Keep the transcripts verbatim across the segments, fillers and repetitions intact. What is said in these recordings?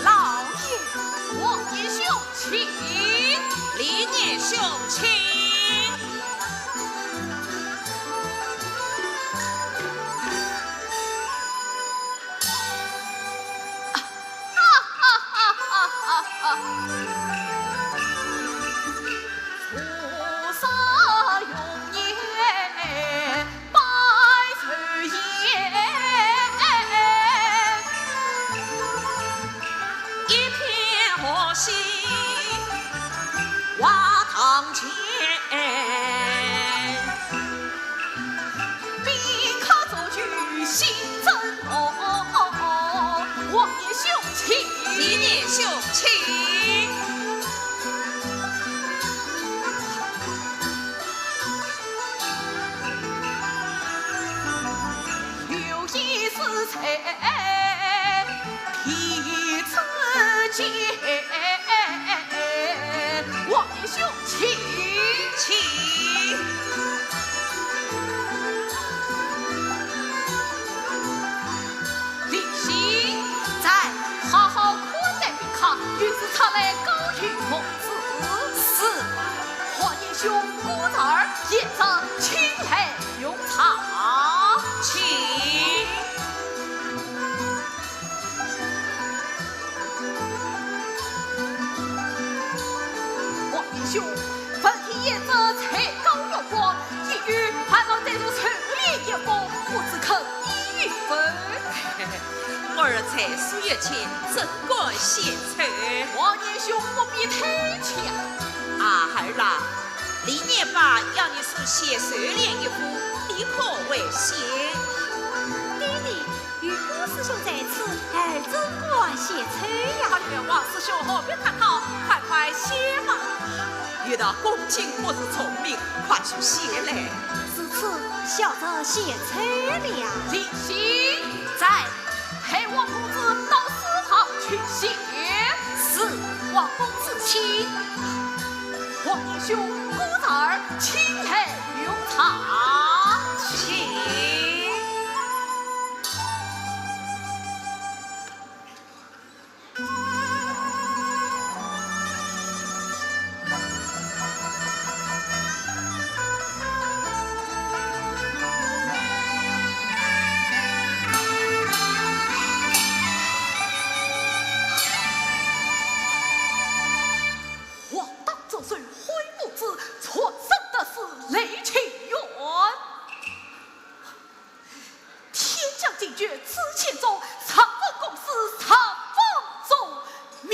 老爷。王爷兄请。李年兄请。哈哈哈哈哈哈！菩萨容颜 拜寿宴，一片和喜话堂前。宾客早聚心正浓，王爷兄请。李年兄请。 有一事在提之间，王爷兄请。请。李兴。在。好好款待宾客，有事出来高兴。 是，王爷兄，果侄儿贤侄，请来用茶。请。王爷兄，闻听贤侄才高学广，一语还能得着收敛眼光，不知可依允否？ 我儿才疏学浅，怎敢献丑？王爷兄不必推辞。啊，儿啊，李年伯要你书写收敛一幅，你可会写？爹爹，有姑师兄在此，儿怎敢献丑呀？哎呀，王师兄何必客套，快快写吧。遇到恭敬不如从命，快去写来。如此，小侄献丑了。李兴。在。 陪王公子到书房去写。是，王公子请。王爷兄，果侄儿请来用茶。请。 王当作是灰公子，出生的是雷清远。天降进爵知县中，上封公司，上封宗庙。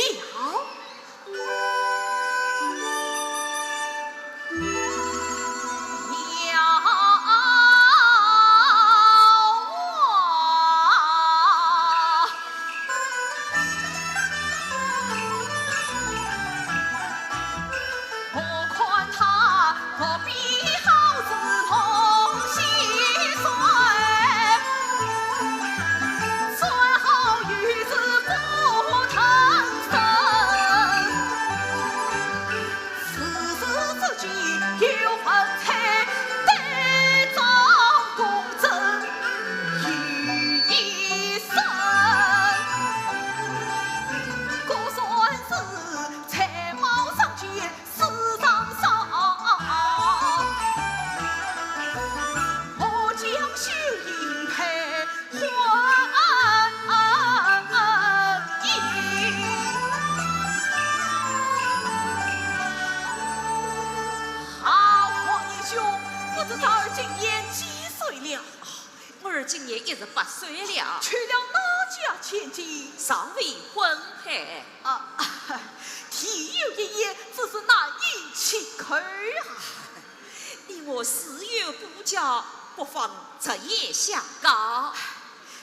好，王爷兄，不知侄儿今年几岁了？我儿今年一十八岁了。娶了哪家千金？尚未婚配。啊，题有一言，只是难以启口啊。 你我自幼不交，不妨直言相告。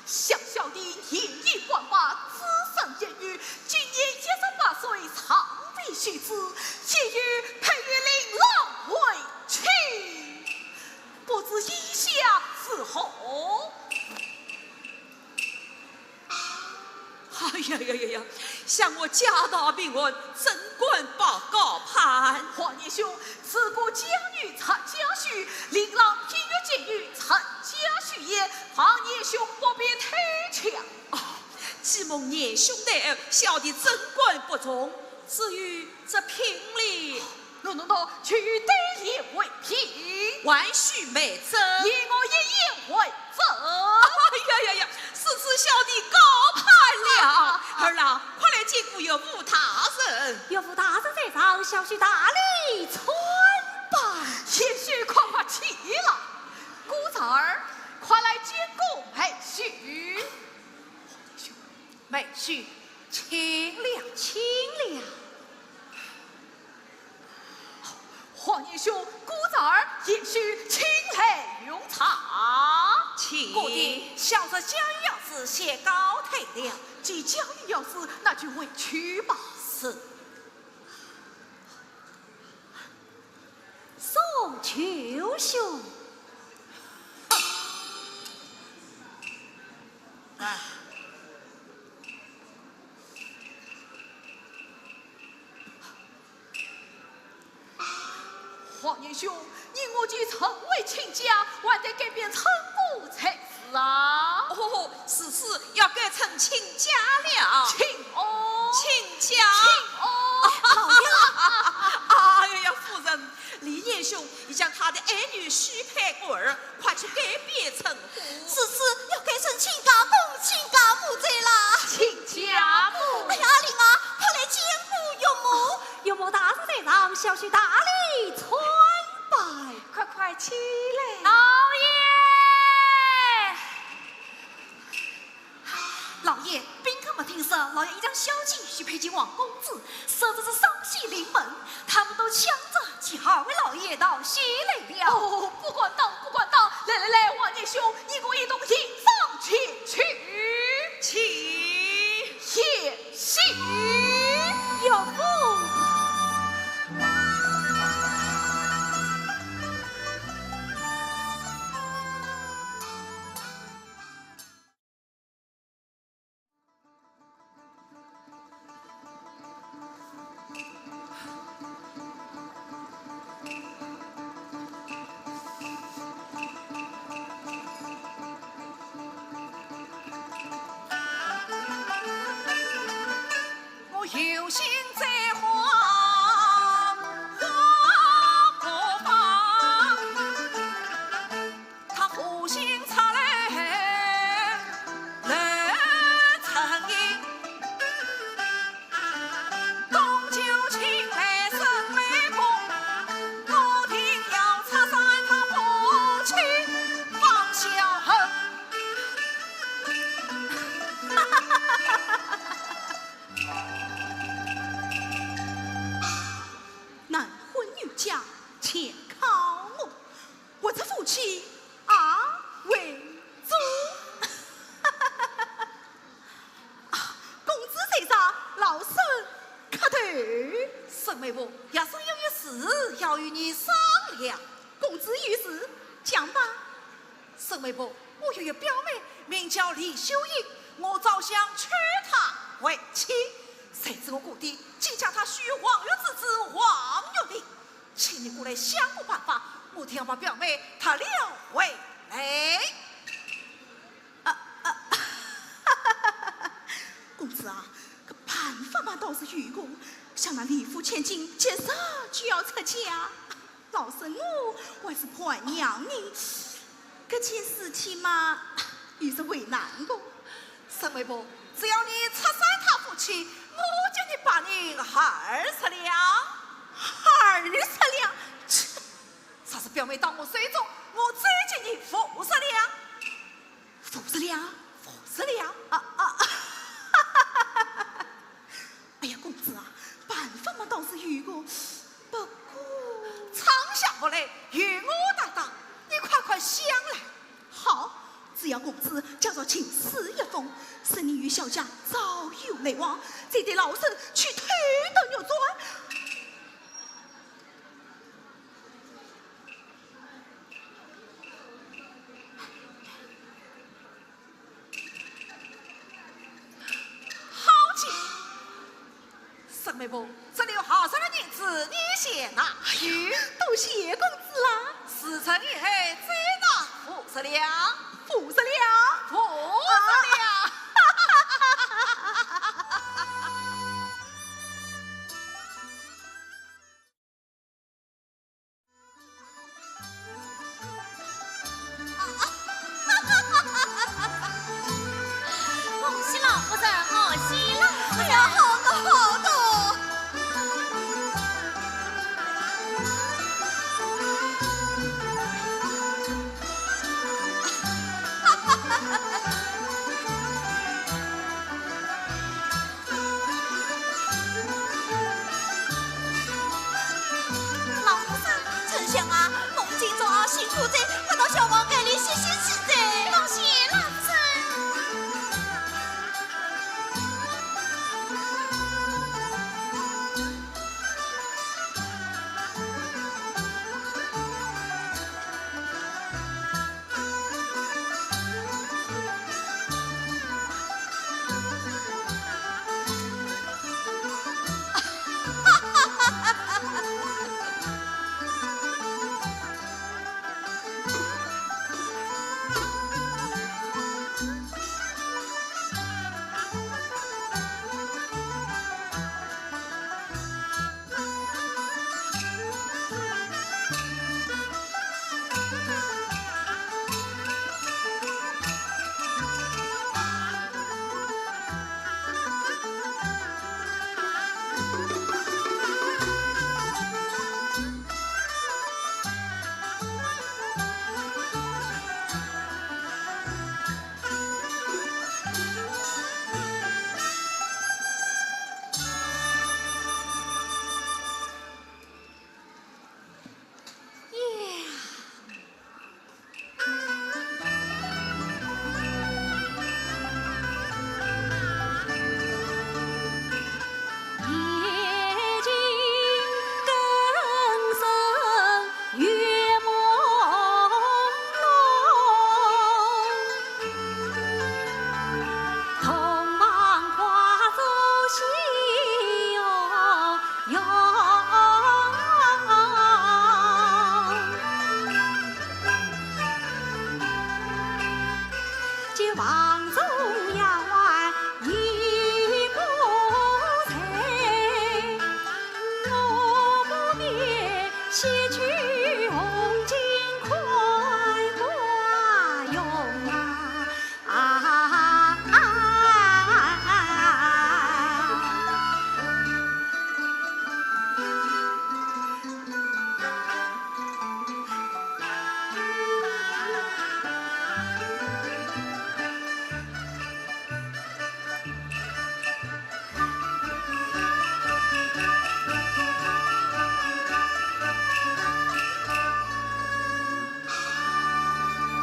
想小弟年已半百，只剩一女，今年一十八岁，尚未许子，现欲配与令郎为妻，不知意下如何？ 哎呀呀呀呀，想我家道贫寒，怎敢报高攀？王爷兄，自古佳女出佳婿，令郎品学兼优，成家序业，王爷兄不必推辞。哦，既蒙年兄弟，小弟怎敢不从？至于这聘礼，喏，喏，喏，取对联为凭。还须媒证。依我一言为证。哎呀呀呀，如此小弟高攀了。儿郎，快来见过岳父大人。岳父大人在上，小婿大礼参拜。贤婿快快起来。姑侄儿，快来见过妹婿。 妹婿，请了。请了。王年兄，姑侄儿，贤婿请来用茶。请。姑爹，小侄家有要事，先告退了。既家有要事，那就回去吧。是。 宋舅兄。哎。王年兄，你我既成为亲家，还得改变称呼才是啊。哦， 如此要改成亲家了。亲翁。亲家。亲翁。老爷。哎呀，夫人，李年兄已将他的爱女许配我儿，快去改变称呼。如此要改成亲家公、亲家母哉啦。亲家母。哎呀，阿林啊，快来见过岳母。岳母大人在上，小婿大礼参拜。快快起来。老爷。 老爷，宾客们听说老爷已将小姐许配给王公子，说这是双喜临门，他们都抢着请二位老爷道喜来了。哦，不敢当，不敢当。来来来，王年兄，你我一同迎上前去。请。谢谢。岳父。 我有心栽花花不放，他无心插柳柳成荫。冬秋请来沈美凤，我定要拆散他夫妻方孝恨。 男婚女嫁全靠我，我这夫妻阿会做？啊，公子在上，老身磕头。沈美凤，爷孙有一事要与你商量。公子有事，讲吧。 沈美凤，我有一表妹，名叫李秀英，我早想娶她为妻，谁知我姑爹竟将她许王府之子王玉林，请你过来想个办法，我定要把表妹讨了回来。啊，啊，公子啊，搿办法嘛倒是有个，想那李府千金今日就要出嫁， 老身我还是伴娘呢，搿件事体嘛，有些为难个。沈美凤，只要你拆散他夫妻，我就你把你二十两。二十两？切！若是表妹到我手中，我再给你五十两。五十两？五十两？啊，啊，啊。 哎呀，公子啊，办法嘛倒是有个，不过……闯下祸来，由我担当，你快快想来。好，只要公子交着情书一封，说你与小姐早有来往，再对老身去偷得玉簪。 好极！沈美凤，这里有二十两银子，你先拿去。哎呀，多谢公子啦。事成以后再拿五十两。五十两？五十两。啊！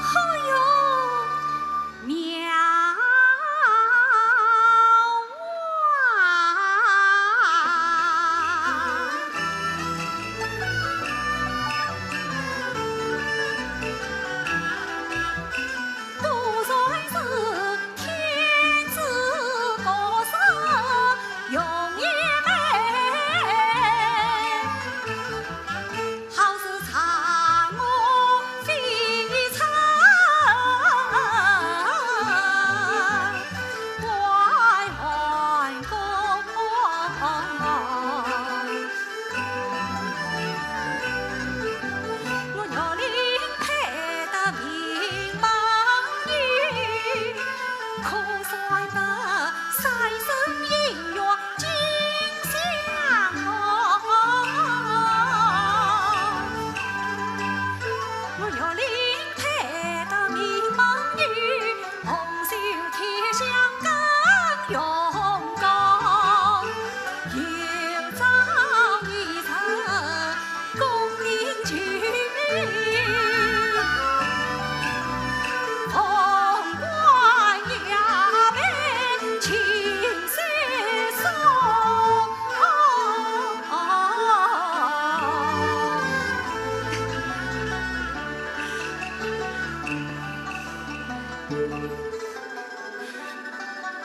哎哟，妙啊！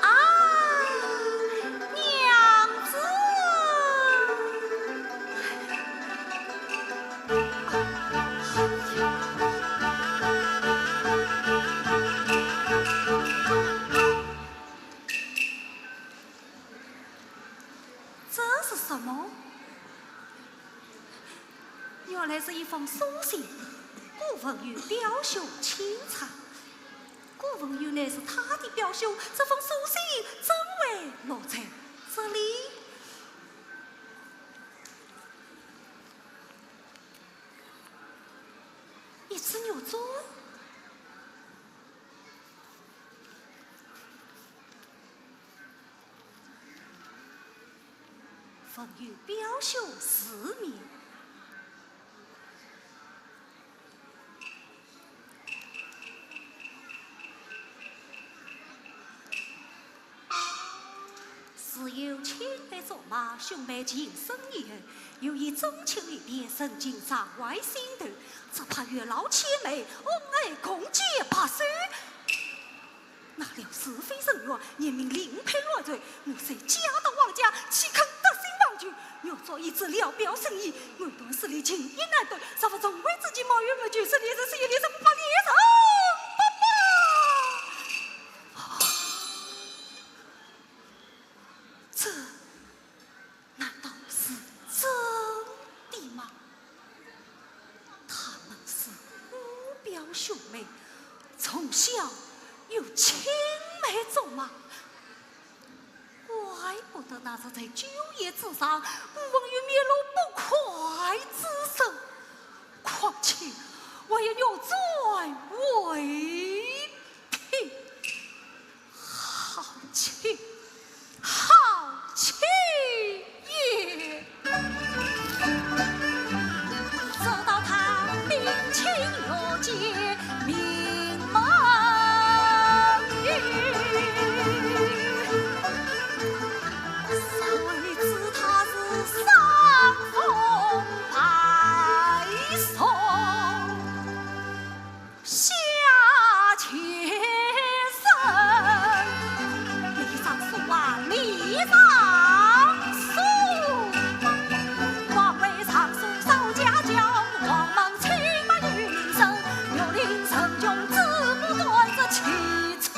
啊，娘子！这是什么？原来是一封书信，顾文友表兄亲拆。 顾文友乃是他的表兄，这封书信怎会落在这里？一只玉簪？文友表兄字名。 自幼青梅竹马，兄妹情深意厚，又以宗亲为别，深情常怀心头。只怕月老牵媒，恩爱共结白首。哪料是非人愿，年龄另配老伴，我虽嫁到王家，岂肯得心忘旧？玉簪已知了表心意，我断丝连情意难断，若不重回之地，冒雨没救，是连日思夜连日不罢，连日不罢。 这难道是真的吗？他们是姑表兄妹，从小又青梅竹马，怪不得那日在酒宴之上，顾文友面露不快之色。况且还有玉簪为凭。 好气，好气也！直到他定亲，欲结名门。谁知他是伤风败俗 下贱人。李尚书啊，李尚书！王位尚书少家教，王门清白女名声，玉林城中子不断，这岂称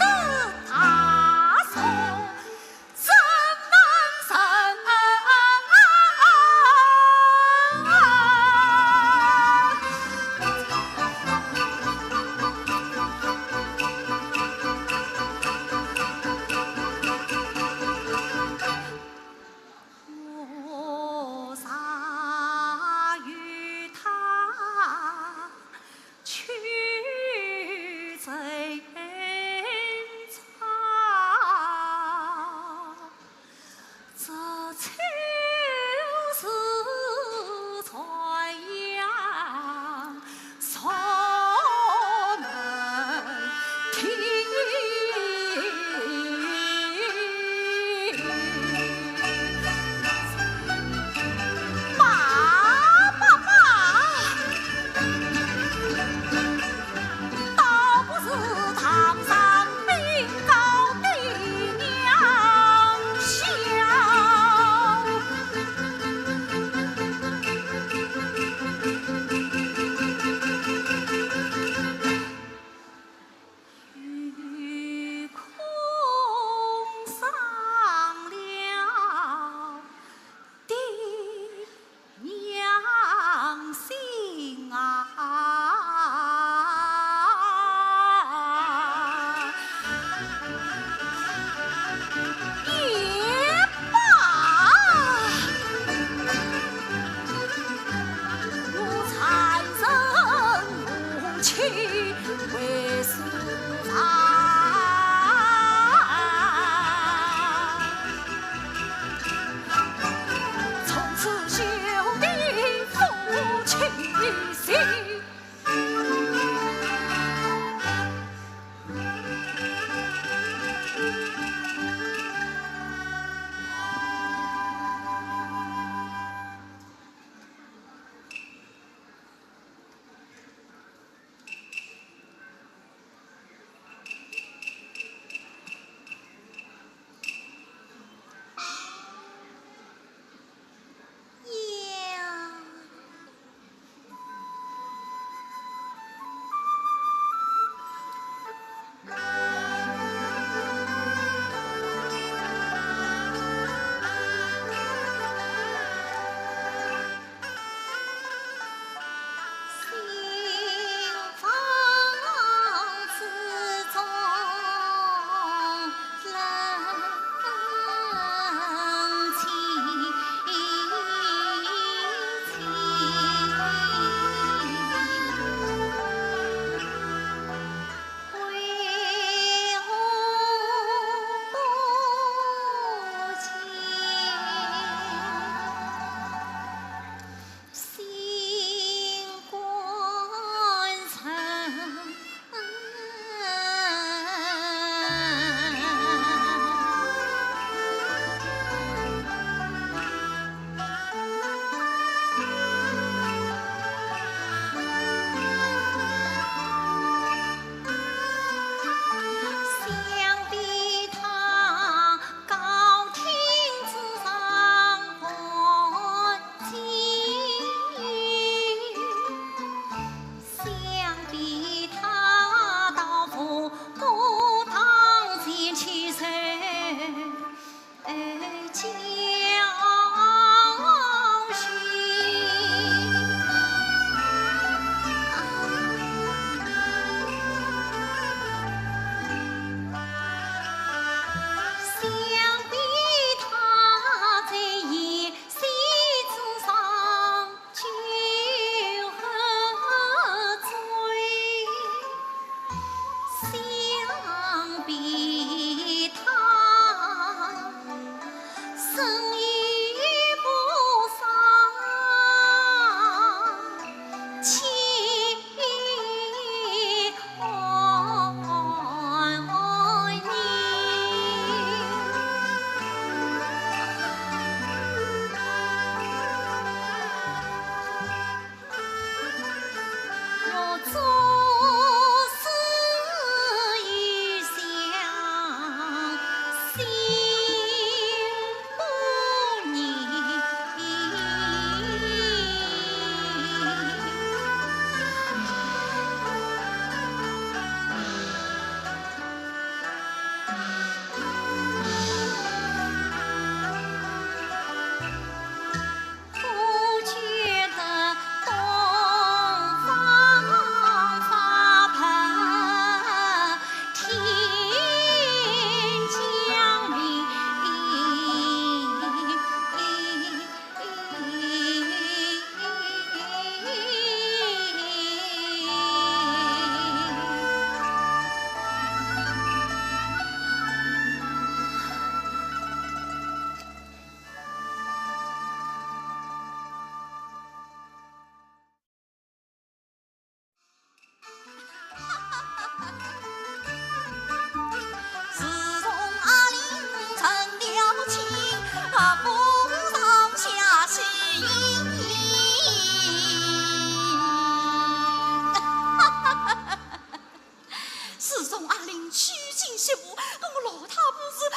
自从阿林娶进媳妇，我老太婆是多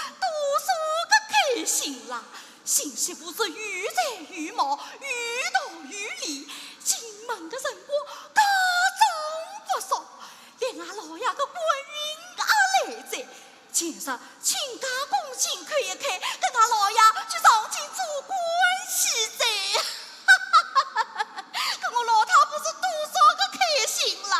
少个开心啦！新媳妇是又才又貌，又大又丽，进门的辰光各种不少，连俺老爷个官运也来哉。前日亲家公请客一开，跟俺老爷就上京做官去哉。我老太婆是多少个开心啦！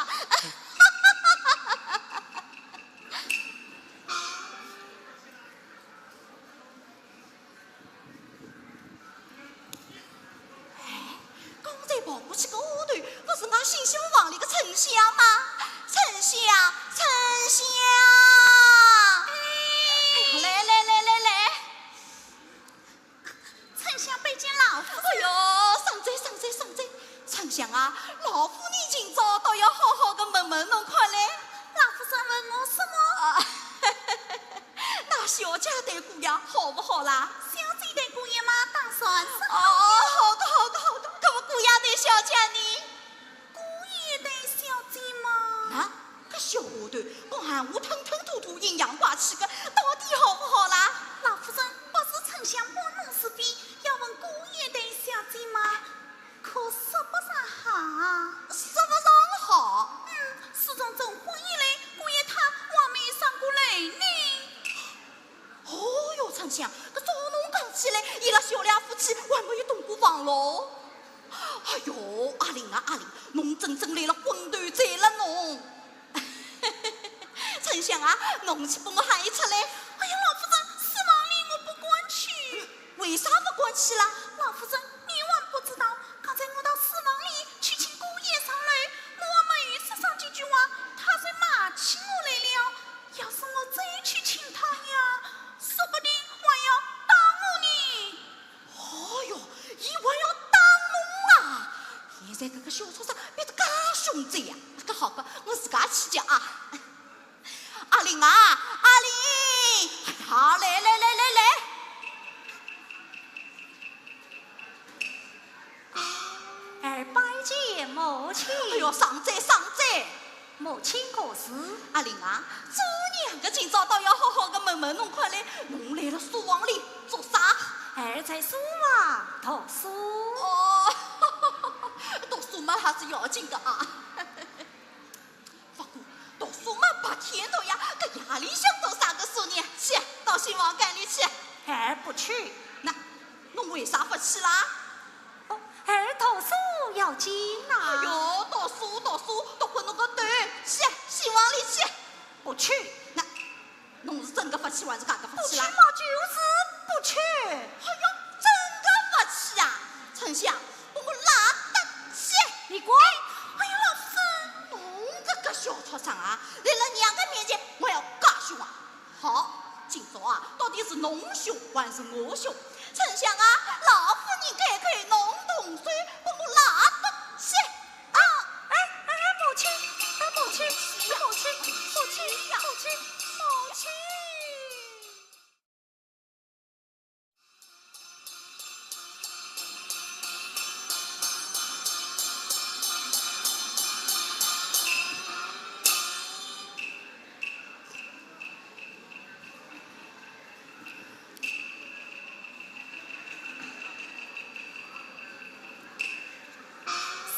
哎，刚才跑过去个丫头，不是俺新媳妇房里个春香吗？春香，春香！哎呀，来来来来来！ 春香拜见老夫人。哎哟，赏赐赏赐赏赐！春香啊，老夫人今朝倒要好好个问问侬看嘞。老夫人问我什么？啊，那小姐对姑爷好不好啦？小姐对姑爷嘛，当然是好的。哦，好的好的好的，那么姑爷对小姐呢？ 姑爷对小姐嘛。啊，搿小丫头，讲闲话吞吞吐吐，阴阳怪气个，到底好不好啦？老夫人，不是春香拨弄是非，要问姑爷对小姐嘛，可说不上好。说不上好？嗯，自从成婚以来，姑爷他还没上过楼呢。 哦哟，春香，搿照侬讲起来，伊拉小两夫妻还没有洞过房咯。哎哟，阿林啊阿林，侬真正来了昏头哉了侬。春香啊，侬去帮我喊伊出来。哎呀，老夫人，书房里我不敢去。嗯，为啥不敢去啦？老夫人，你还不知道，刚才我到书房里去请姑爷上楼，我还没有说上几句话，他就骂起我来了。 要是我再去请他呀，说不定还要打我呢。哦哟，伊还要打侬啊！现在搿个小畜生变得介凶哉呀！搿好吧，我自家去叫啊。阿林啊，阿林！哎呀，来来来来来！ 儿拜见母亲。哎哟，赏赐赏赐！母亲何事？阿林啊，做娘个今朝倒要好好个问问侬看嘞，侬来了书房里做啥？儿在书房读书。哦，读书嘛还是要紧个啊。 不过读书嘛白天读呀，搿夜里向读啥个书呢？去，到新房间里去。儿不去。那，侬为啥不去啦？哦，儿读书要紧呐。哎哟，读书读书，读昏侬个头，去，新房里去。不去。那， 侬是真个勿去还是假个勿去啦？不去嘛，就是不去。哎哟，真个勿去啊？春香，拨我拉得去！你滚！哎呀，老夫人！侬搿个小畜生啊，来了娘个面好，今朝啊，到底是侬凶还是我凶？丞相啊，老夫人开口，侬动手，拨我拉得去啊！哎，哎，哎，母亲，哎，母亲，母亲，母亲，母亲，母亲。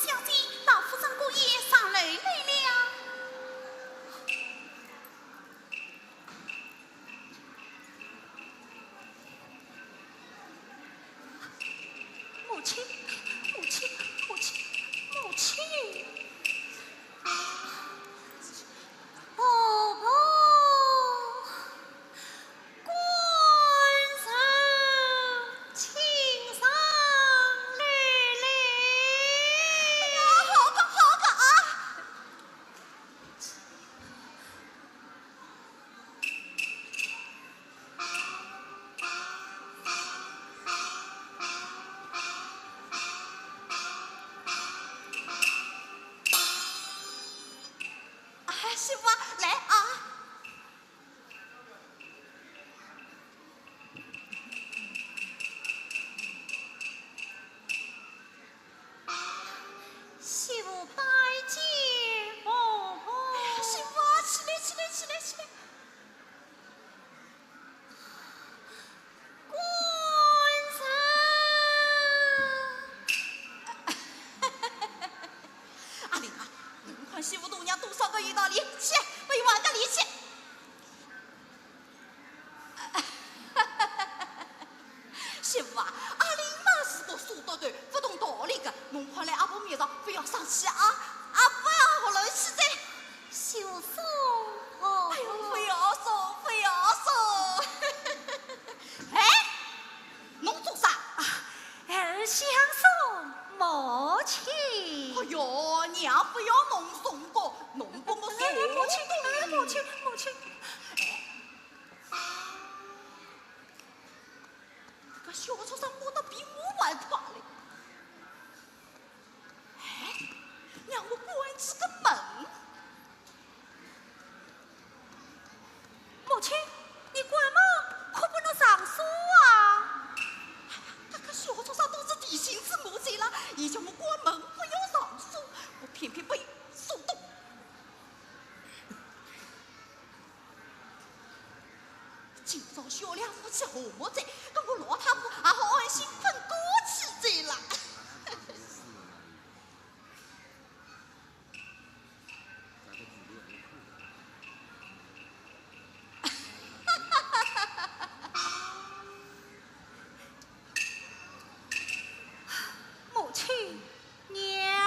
小姐，老夫人姑爷上楼来了。 母亲，母亲，母亲，母亲。婆婆，官人请上楼来。哎呀，好个，好个啊！ 哎，媳妇啊，来啊！ 媳妇拜见婆婆。哎呀，媳妇啊，起来，起来，起来，起来。官人。阿林啊，侬看媳妇大娘多少个有道理，去，拨伊还个礼去。 媳妇啊，阿林嘛是个书呆头，勿懂道理个，侬看辣阿婆面上勿要生气啊，阿婆要下楼去哉。小送婆婆。哎呦，勿要送，勿要送。哎，侬做啥？啊，儿想送母亲。哎呦，娘勿要侬送个，侬拨我送。哎，母亲，哎，母亲，母亲。 搿小畜生跑得比我还快嘞。哎，让我关仔个门。母亲，你关门可不能上锁啊。哎呀，搿个小畜生倒是提醒仔我哉啦，伊叫我关门不要上锁，我偏偏拨伊锁笃。 今朝小两夫妻和睦哉，搿我老太婆也好安心困觉去哉啦。母亲，娘啊！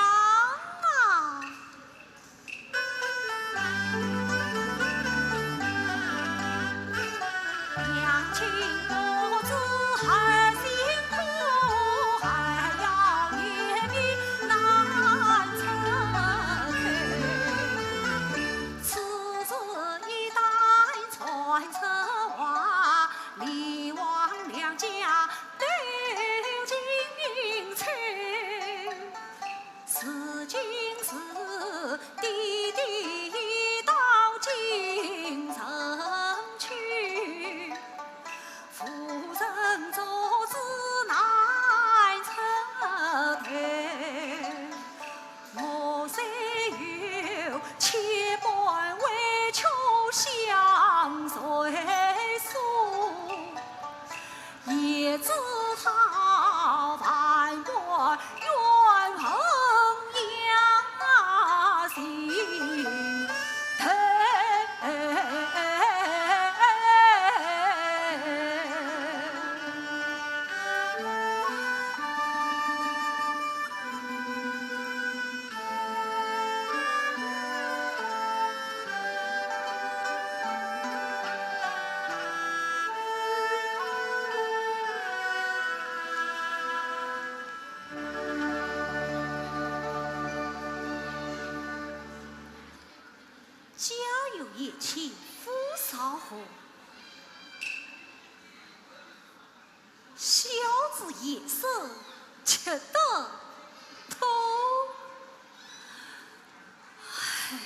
家有贤妻，夫少红。孝子贤孙，值得痛。唉。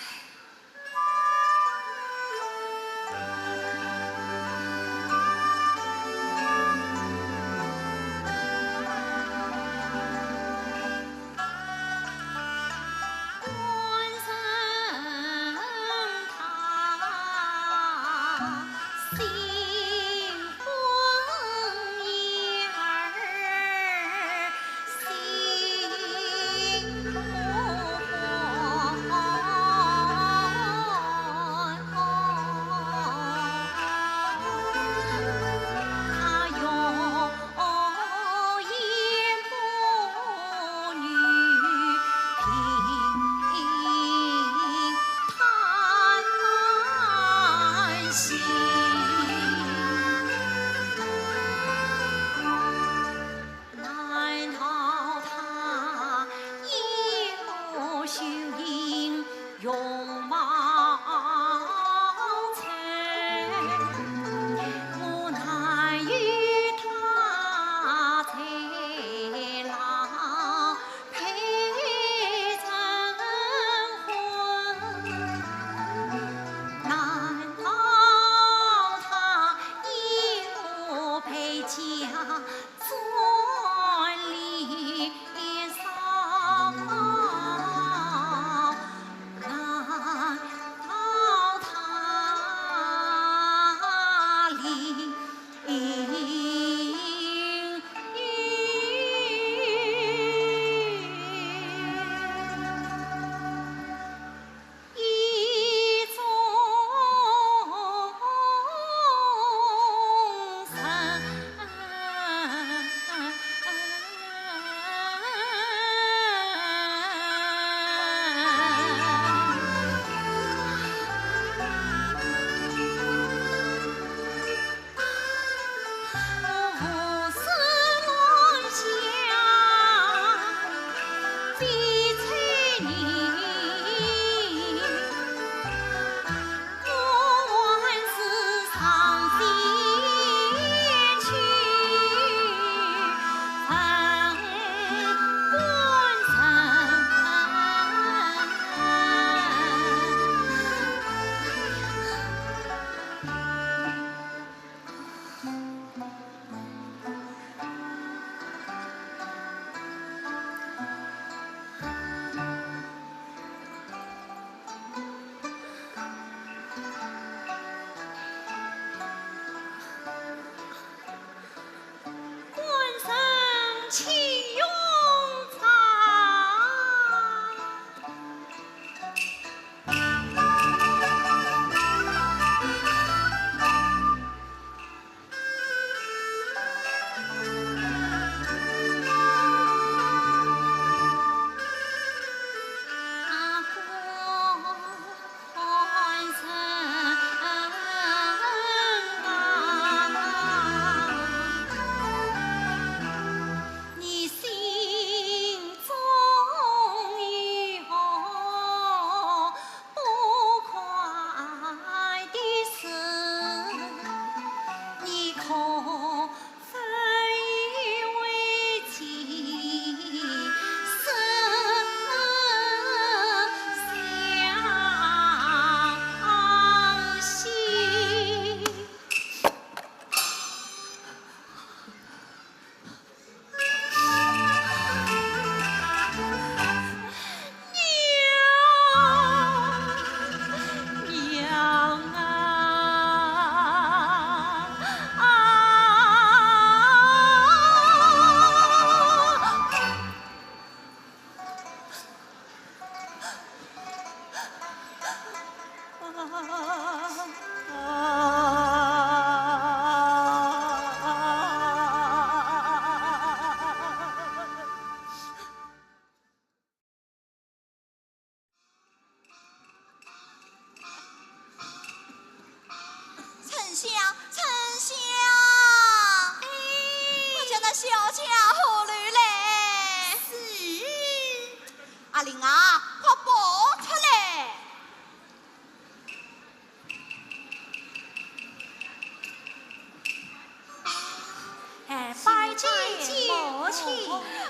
请。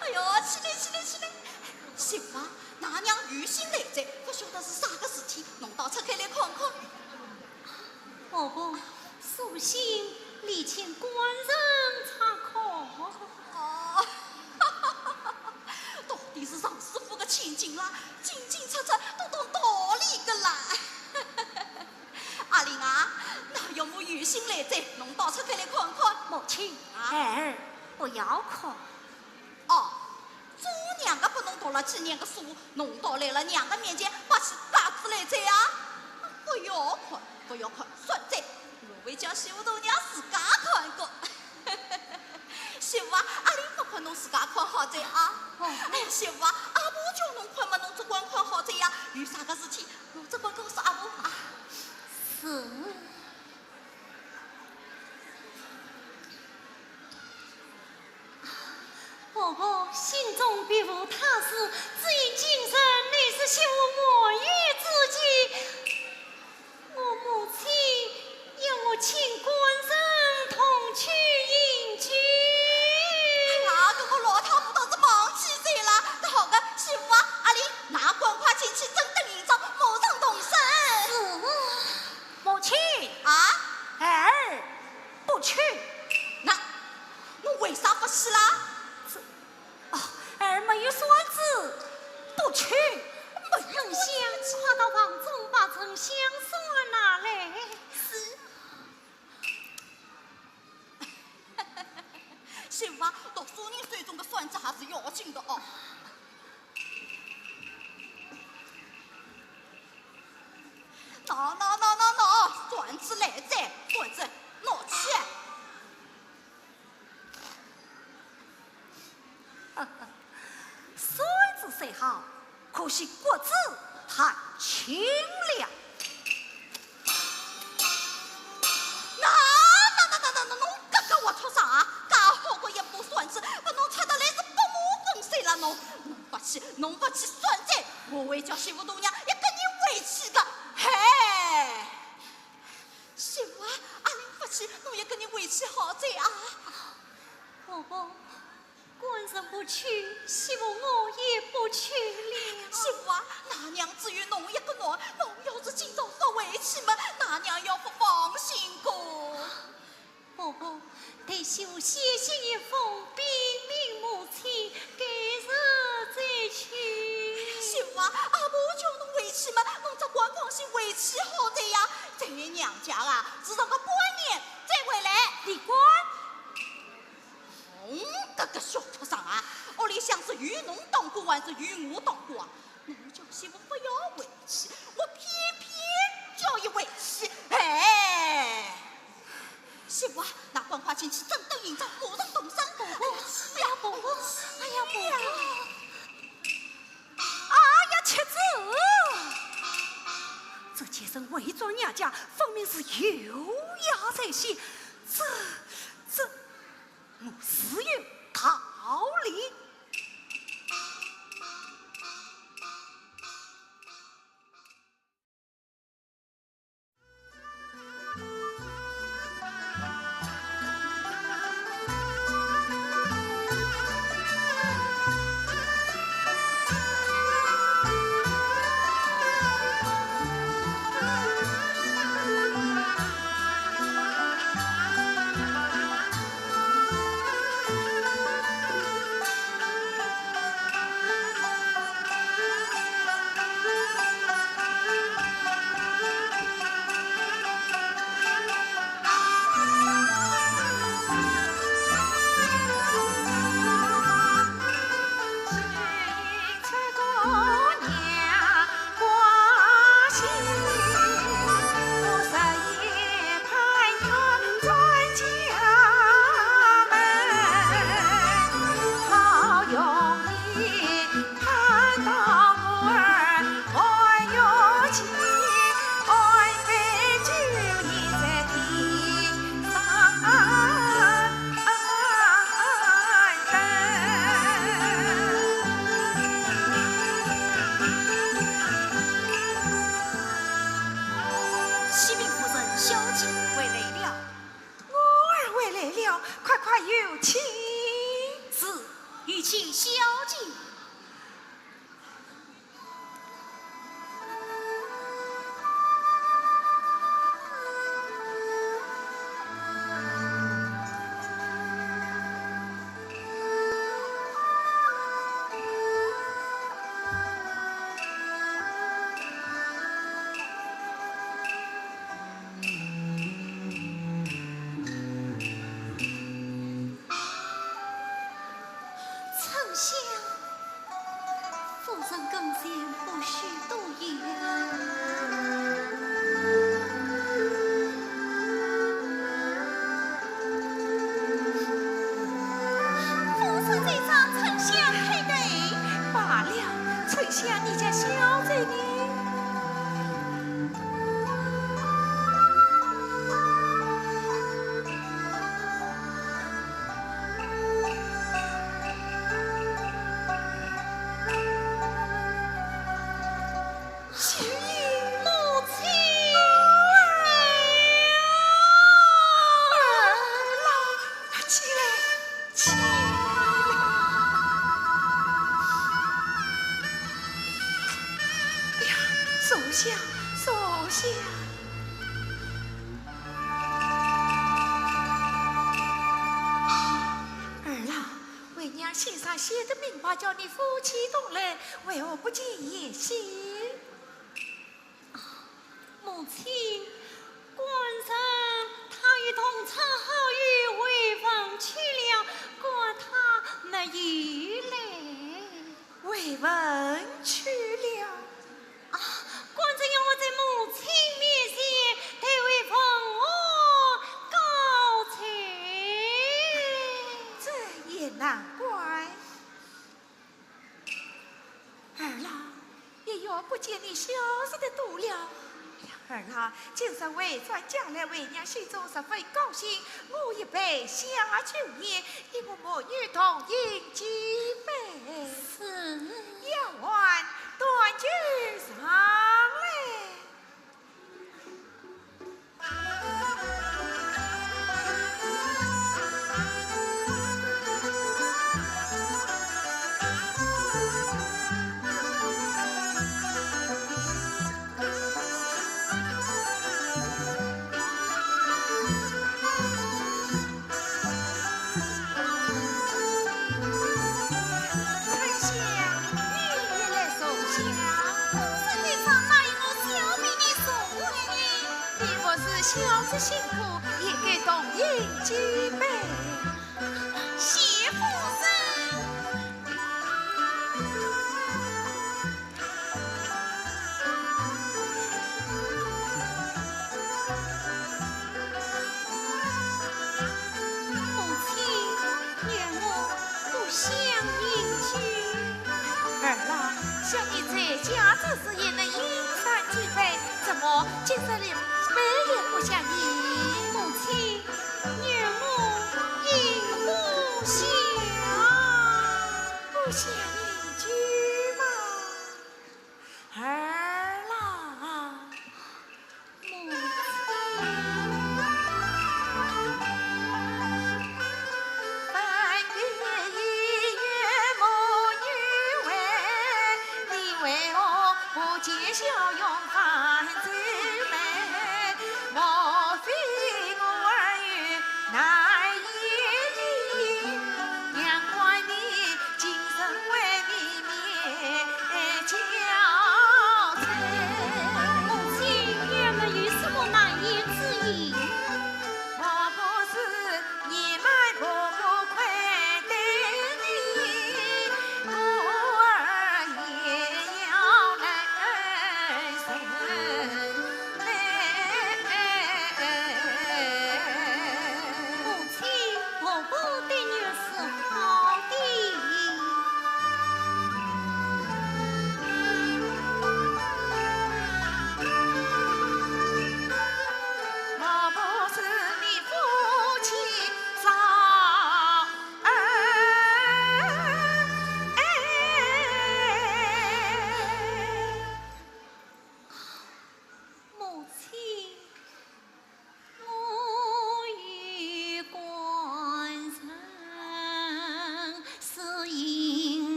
哎哟，起来，起来，起来！媳妇啊，㑚娘有信来哉，勿晓得是啥个事体，侬倒拆开来看看。婆婆，书信里请官人查看。哦，到底是尚书府个千金啦，进进出出都懂道理个啦。阿林啊，㑚岳母有信来哉，侬倒拆开来看看。母亲，啊？孩儿不要看。 哦，做娘个拨侬读了几年个书，侬倒来了娘个面前摆起架子来哉啊？勿要看，勿要看，算哉，我会叫媳妇大娘自家看个。媳妇啊，阿林勿看侬自家看好哉啊。哦。哎呀，媳妇啊，阿婆叫侬看嘛，侬只管看好哉呀，有啥个事体，侬只管告诉阿婆啊。是。 婆婆，信中别无他事，只因今日乃是媳妇满月之期，我母亲要我请官人同去饮酒。哎呀，搿个老太婆倒是忘记哉啦。搿好个，媳妇啊，阿林，㑚赶快进去整顿行装，马上动身。是。母亲。啊？孩儿 不去。那，侬为啥勿去啦？这，哦，儿没有扇子，不去。没有扇子。快到房中把沉香扇拿来。是。媳妇啊，读书人手中个扇子还是要紧的哦。 喏喏喏喏喏，扇子来哉，扇子，拿去。扇子虽好，可惜骨子太轻了。那那那那那那，侬搿个活畜生啊，介好个一把扇子，拨侬拆得来是八马分尸了侬。侬勿去，侬勿去算哉，我会叫媳妇大娘一个人回去的。嘿，媳妇啊，阿林勿去，侬一个人回去好哉啊。婆婆，官人不去，媳妇我也不去了。媳妇啊，㑚娘只有侬一个囡，侬要是今朝勿回去嘛，㑚娘要勿放心个。 婆婆，待媳妇写信一封，禀明母亲，改日再去。媳妇啊，阿婆叫侬回去嘛，侬只管放心回去好哉呀。在娘家啊，住上个半年再回来。你管！侬搿个小畜生啊，屋里向是有侬当官还是有我当官啊？侬叫媳妇勿要回去，我偏偏叫伊回去。哎！ 媳妇啊，㑚赶快进去整顿行装，马上动身。婆婆，哎呀，婆婆，哎呀，婆婆。哎呀，妻子，这贱人回转娘家，分明是有约在先。这，这，我自有道理。启禀夫人，小姐回来了。我儿回来了，快快有请。是。有请小姐。 丞相，夫人跟前不许多言。夫人在上，丞相开对。罢了，丞相，你家小姐呢？ 起来，起来。哎呀，坐下，坐下。儿啊，为娘信上写的明白，叫你夫妻同来，为何不见贤婿？ 母亲，官人他与同窗好友回文去了，怪他没有来。回文去了？啊，官人要我在母亲面前代为问安告罪。这也难怪。 儿啊，一月不见，你消瘦得多了。儿啊，今日回转家来，为娘心中十分高兴，我已备下酒宴，与我母女同饮几杯。是。丫鬟，端酒上来。 丞相，你也来坐下。夫人在上，哪有我小婢的座位呢？你服侍小姐辛苦，也该同饮几杯。谢夫人。 母亲，原我不想饮酒。儿啊，想你在家之时也能饮上几杯，怎么今日连杯也不想饮？母亲，原我饮不下。不想饮酒吗？ 儿啊。母亲。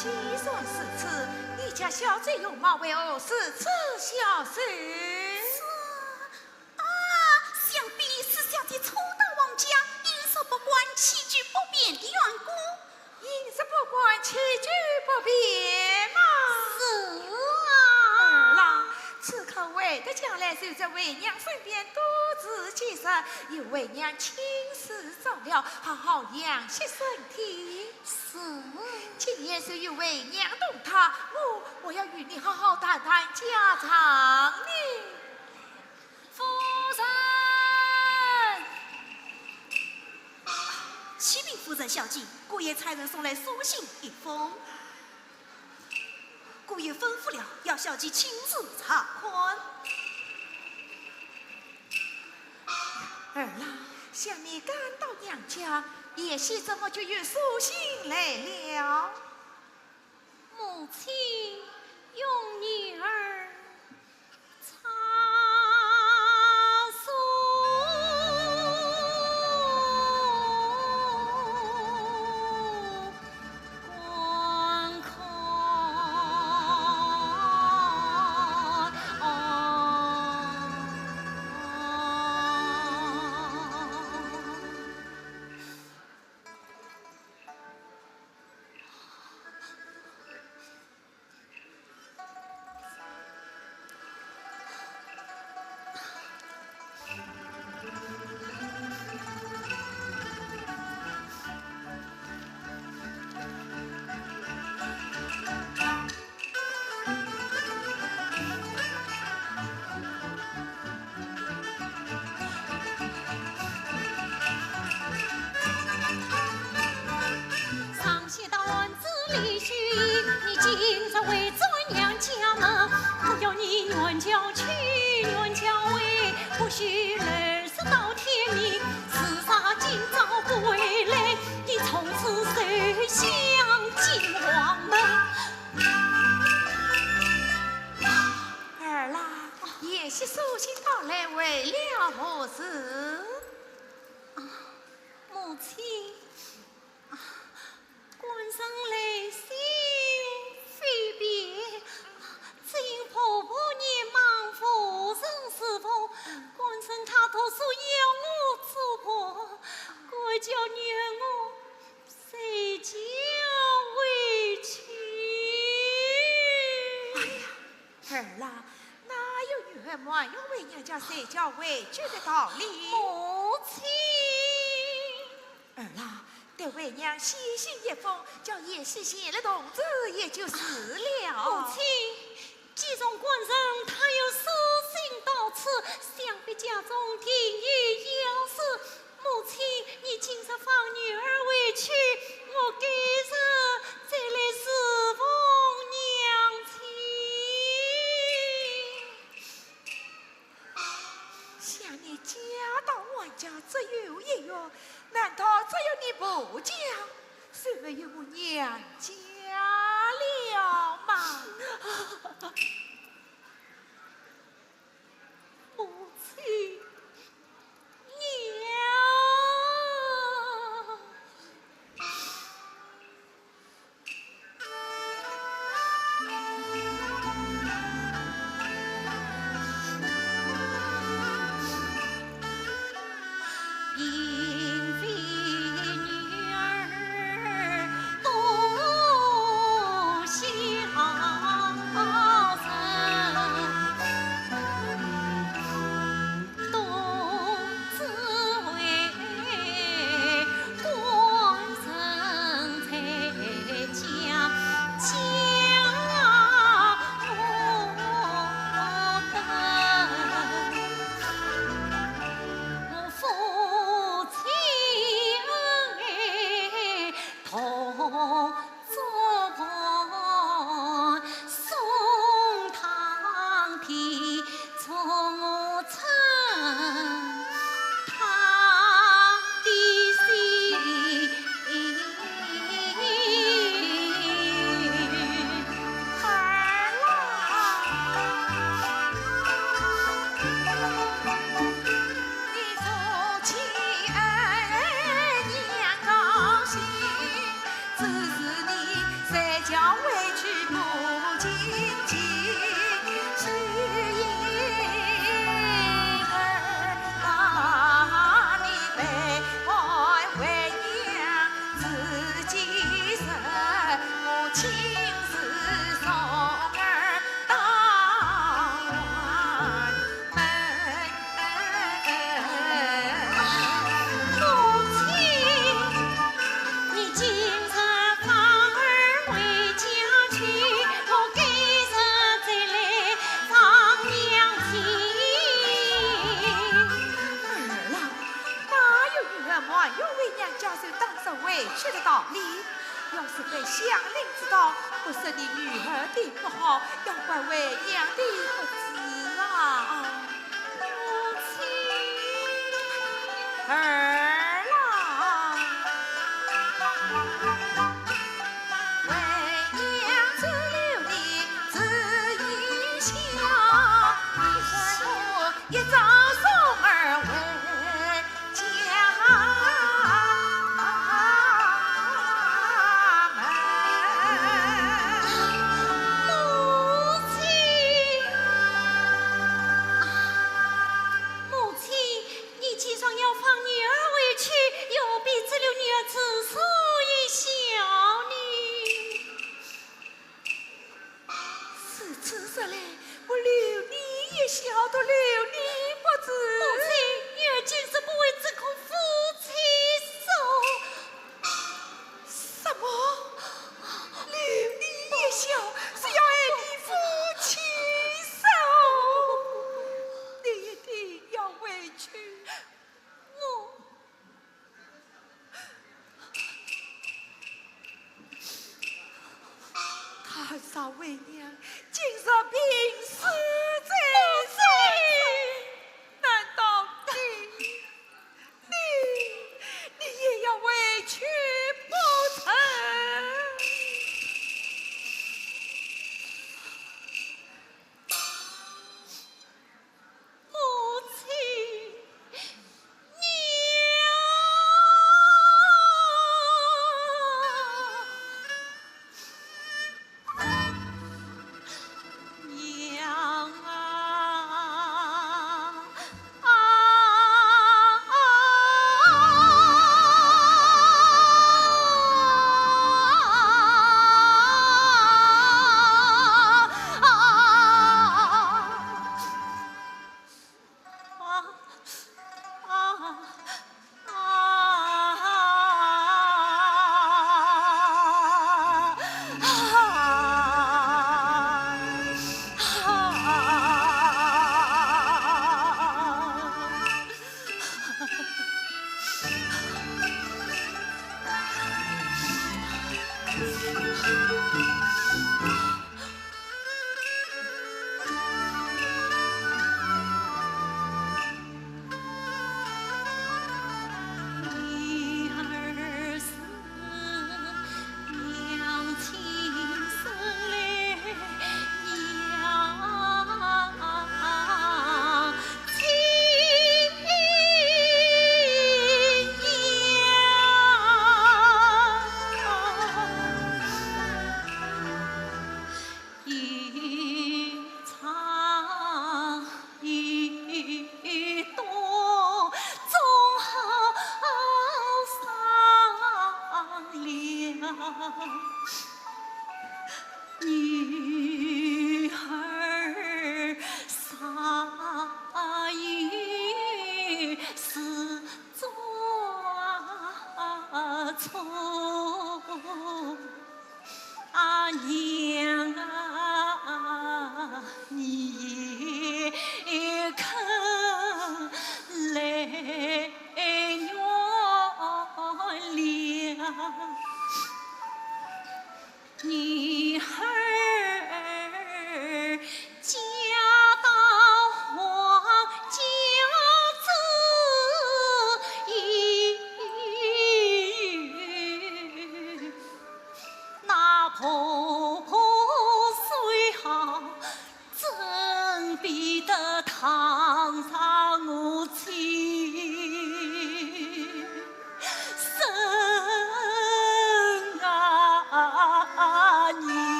既然如此，你家小姐容貌为何如此消瘦？是啊，想必是小姐初到王家，饮食不惯，起居不便的缘故。饮食不惯，起居不便嘛。是啊。儿啦，此刻回得家来，就在为娘身边多住几日，由为娘亲自照料，好好养息身体。 是。今夜就与为娘同榻，我，我要与你好好谈谈家常呢。夫人！启禀夫人小姐，姑爷差人送来书信一封，姑爷吩咐了，要小姐亲自查看。 儿啦，想你刚到娘家，贤婿怎么就有书信来了？母亲，容女儿查书观看。 上写到案子里去，你今朝回转娘家么，我要你原轿去，原轿回，不许二十到天明，自杀今朝不回来，你从此走向金黄门。儿啦，贤婿书信到来为了何事？啊，母亲，啊，官人来信非别，只因婆婆年迈无人侍奉，官人他托书要我做婆，故叫女儿我随轿回去。哎呀，儿啦，哪有女儿埋怨为娘家随轿回去的道理？母亲。儿啦，待为娘写信一封，叫贤婿前来同住也就是了。母亲，既然官人他有书信到此，想必家中定有要事。母亲，你今日放女儿回去，我改日再来侍奉娘亲。 想你嫁到王家只有一月，难道只有你婆家，就没有我娘家了吗？母亲，娘。母亲，你今日放儿回家去，我改日再来放娘去。儿啊，哪有女儿埋怨为娘家事当日回去的道理？要是被乡邻知道，不说你女儿的不好，要怪为娘的不是啊。母亲。儿啊。 为娘只留你这一宵，你说一早送儿回家门。母亲，母亲， 你既然要放女儿回去，又何必只留女儿住宿一宵呢？如此说来，我留你一宵都留你不住。母亲，女儿今日不回，只可夫妻守。 什么？留你一宵是要害你夫妻守？你一定要回去。我……倘若为娘今日病死在床，难道你 你，你也要回去不成？母亲，娘。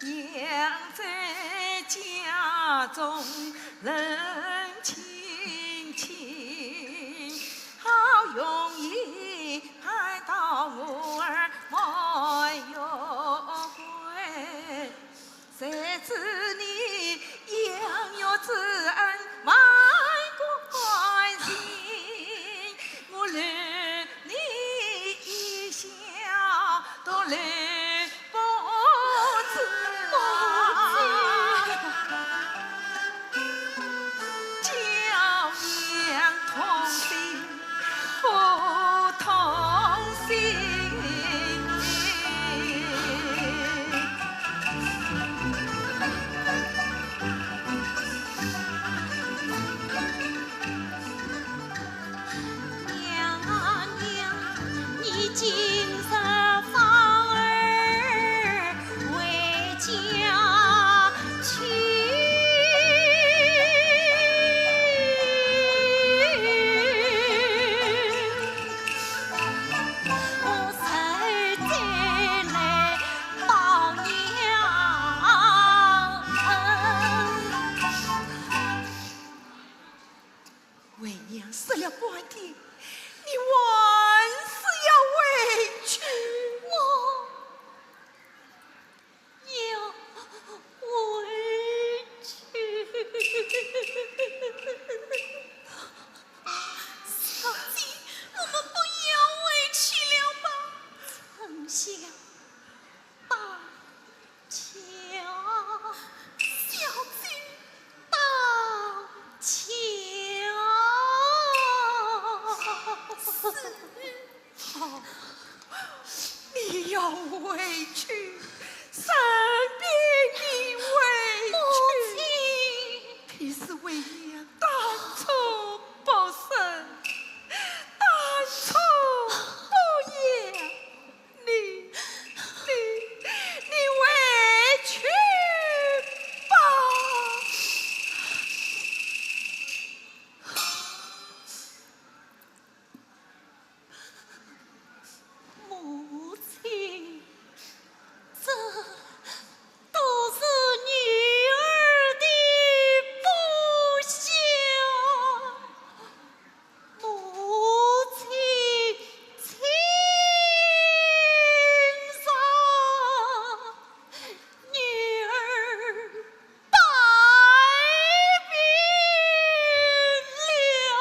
娘在家中冷清清，好容易盼到我儿满月归。谁知你养育之恩满关心，我留你一笑，都留 不住啊，叫娘痛心不痛心。 娘啊娘，你今日反而回家去。我实在来报娘恩。 为娘说了半天，你还是要回去。我要回去。小姐，我们不要回去了吧？丞相，大 家。小姐，大家。是。哦，你要回去，任凭你回去。母亲。你是为娘当初不生，当初不养。 你，你，你回去吧。 母亲，这都是女儿的不孝。 母亲，请饶，女儿拜别了。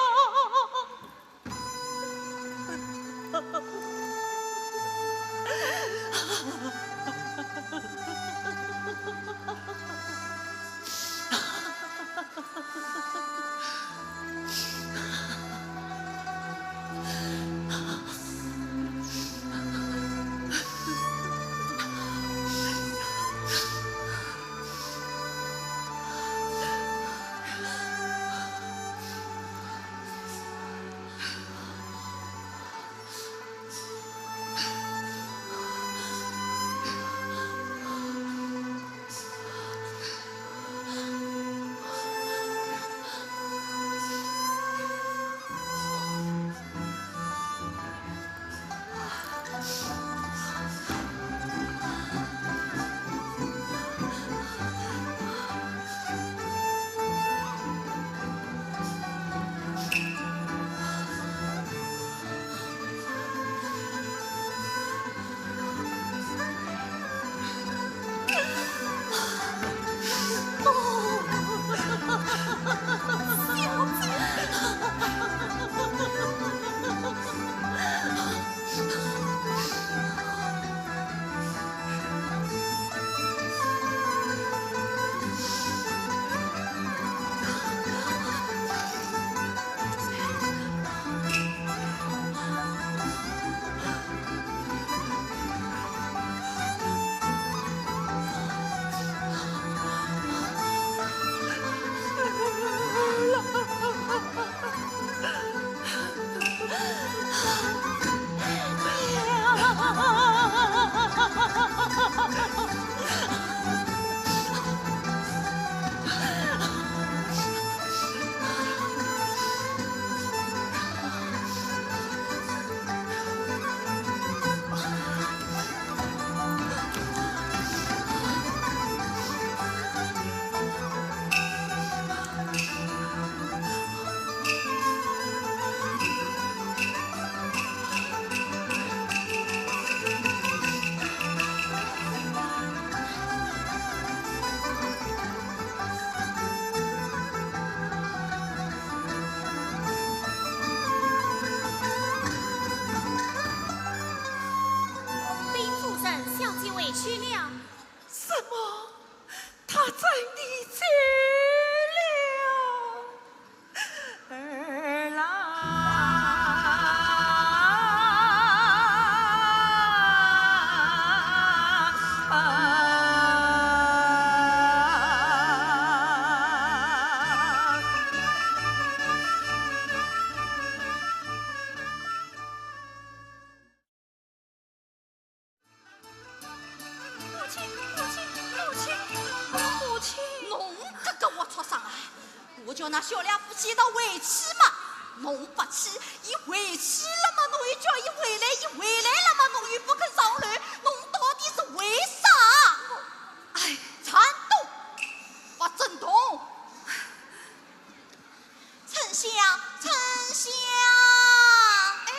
叫㑚小两夫妻一道回去嘛，侬勿去，伊回去了嘛，侬又叫伊回来，伊回来了嘛，侬又勿肯上楼，侬到底是为啥？哎，颤动，勿振动。春香，春香，哎，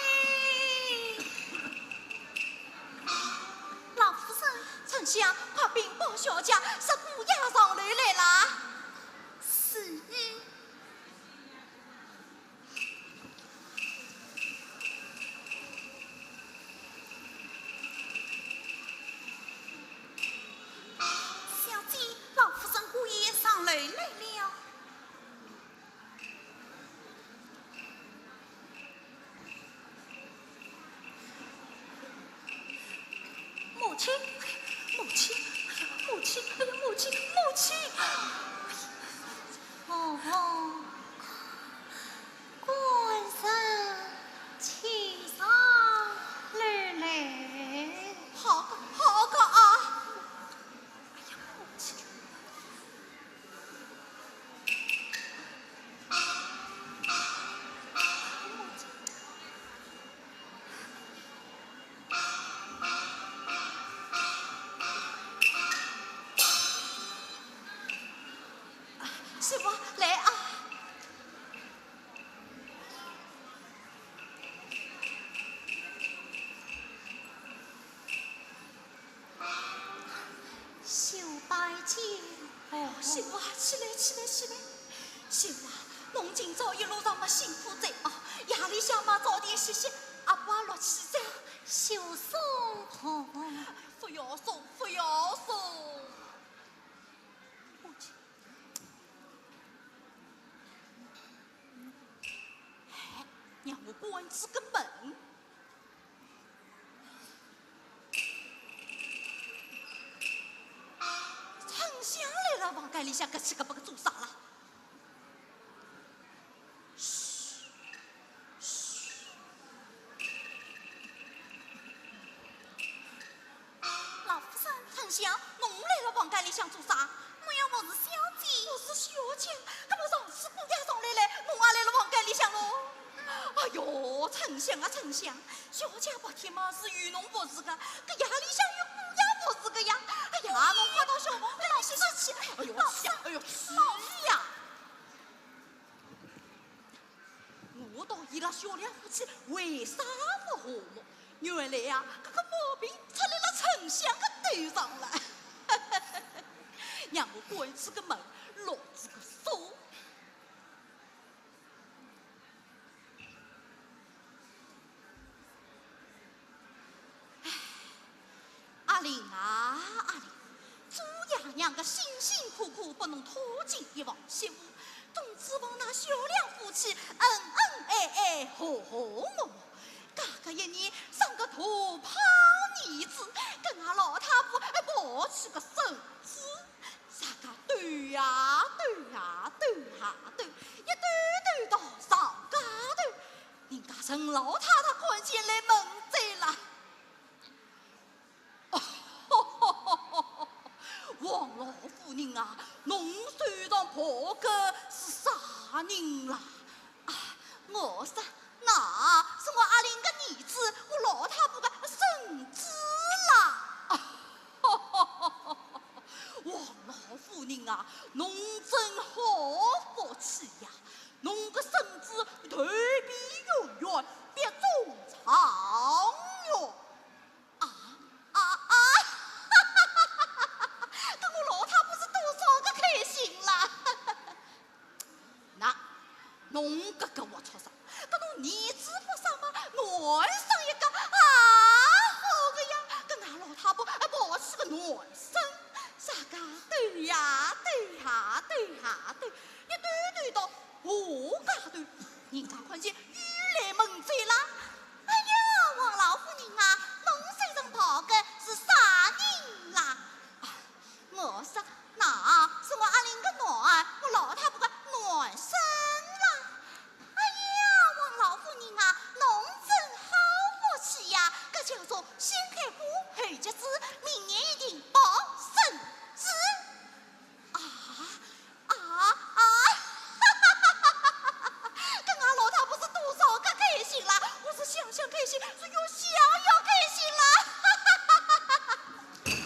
老夫人。春香，快禀包小姐，说姑爷上楼来啦。是。 小姐，老夫人姑爷上楼来了。 母亲，母亲，哎呀，母亲，哎呀，母亲，母亲！哦，官人请上楼来。好个，好个啊！哎呀，母亲！ 师傅，来啊！ 秀拜见。哦，秀啊，起来，起来，起来。秀啊，侬今朝一路上么辛苦哉啊，夜里向么早点歇歇，阿爸落去哉。秀送痛。勿要送，勿要送。母亲。哎，让我关仔个门。 春香来了，房间里向搿七个八个做啥啦？嘘，嘘。老夫人，春香，侬来了房间里向做啥？我要服侍小姐。服侍小姐？搿么上次姑爷上来了，侬也来了房间里向咯？哎哟，春香啊，春香， 小姐白天嘛是有侬服侍个，搿夜里向有姑爷服侍个呀。哎呀，侬快到小房间里去去。哎哟，去呀，哎哟，去呀！我倒伊拉小两夫妻为啥勿和睦？原来呀，搿个毛病出辣辣春香个头上了。让我关仔个门，落仔个锁。 阿玲啊，阿玲，做爷娘个辛辛苦苦拨侬拖进一房媳妇，总指望㑚小两夫妻恩恩爱爱，和和睦睦。假个一年生个大胖儿子，跟俺老太婆还抱起个孙子，啥个斗呀斗呀斗呀斗，一斗斗到上家头， 人家陈老太太看见来问哉啦。王老夫人啊，侬手上抱个是啥人啦？啊，我说，那是我阿玲个儿子，我老太婆个孙子啦。王老夫人啊，侬真好福气呀！ 侬个孙子头比月圆，鼻中状元。啊，啊，啊，搿我老太婆是多少个开心啦！那，侬搿个活畜生，搿侬儿子勿生嘛，我生一个，啊，好个呀，搿俺老太婆还抱起个男孙，啥个斗呀斗呀斗呀斗，一斗斗到 下家头，人家看见又来问哉啦。哎呀，王老夫人啊，侬手上抱个是啥人啦？啊，我说，那是我阿玲个囡儿，我老太婆个男孙啦。哎呀，王老夫人啊，侬真好福气呀，搿叫做先开花后结籽，明年一定抱孙子。 啊，啊，啊，想要开心了。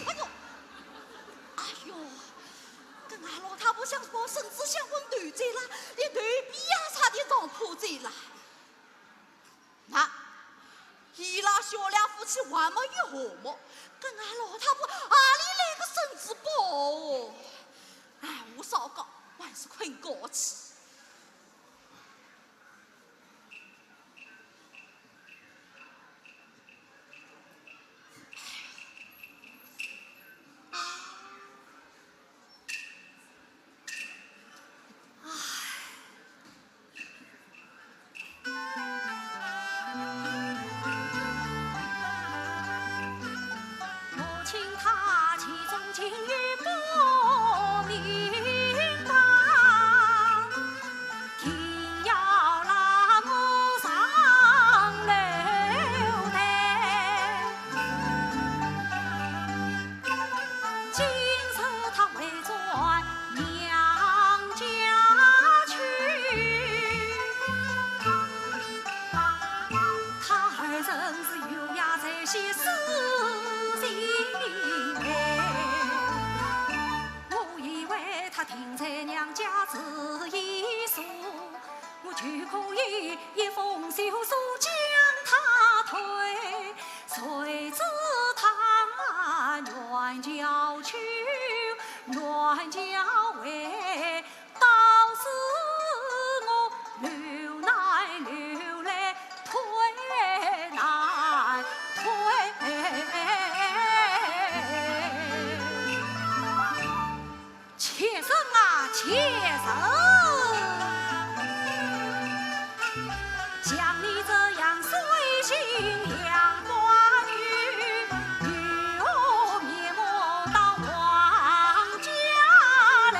哎呦，哎呦，搿俺老太婆像是把身子像昏头子啦，连头皮也差点撞破子啦。那，伊拉小两夫妻还没有和睦，搿俺老太婆哪里来个身子包哦？哎，我少讲，还是困觉去。 母亲她其中情有不明白，定要拉我上楼台。今日她回转娘家去。 他二人是有呀在些事情哎，我以为他定在娘家住一宿，我就可以一封休书将他退，谁知他远郊去，远郊回， 倒是我流难流来推难推。妾身啊，妾身。 像你这样水性杨花女，如何面貌到王家来？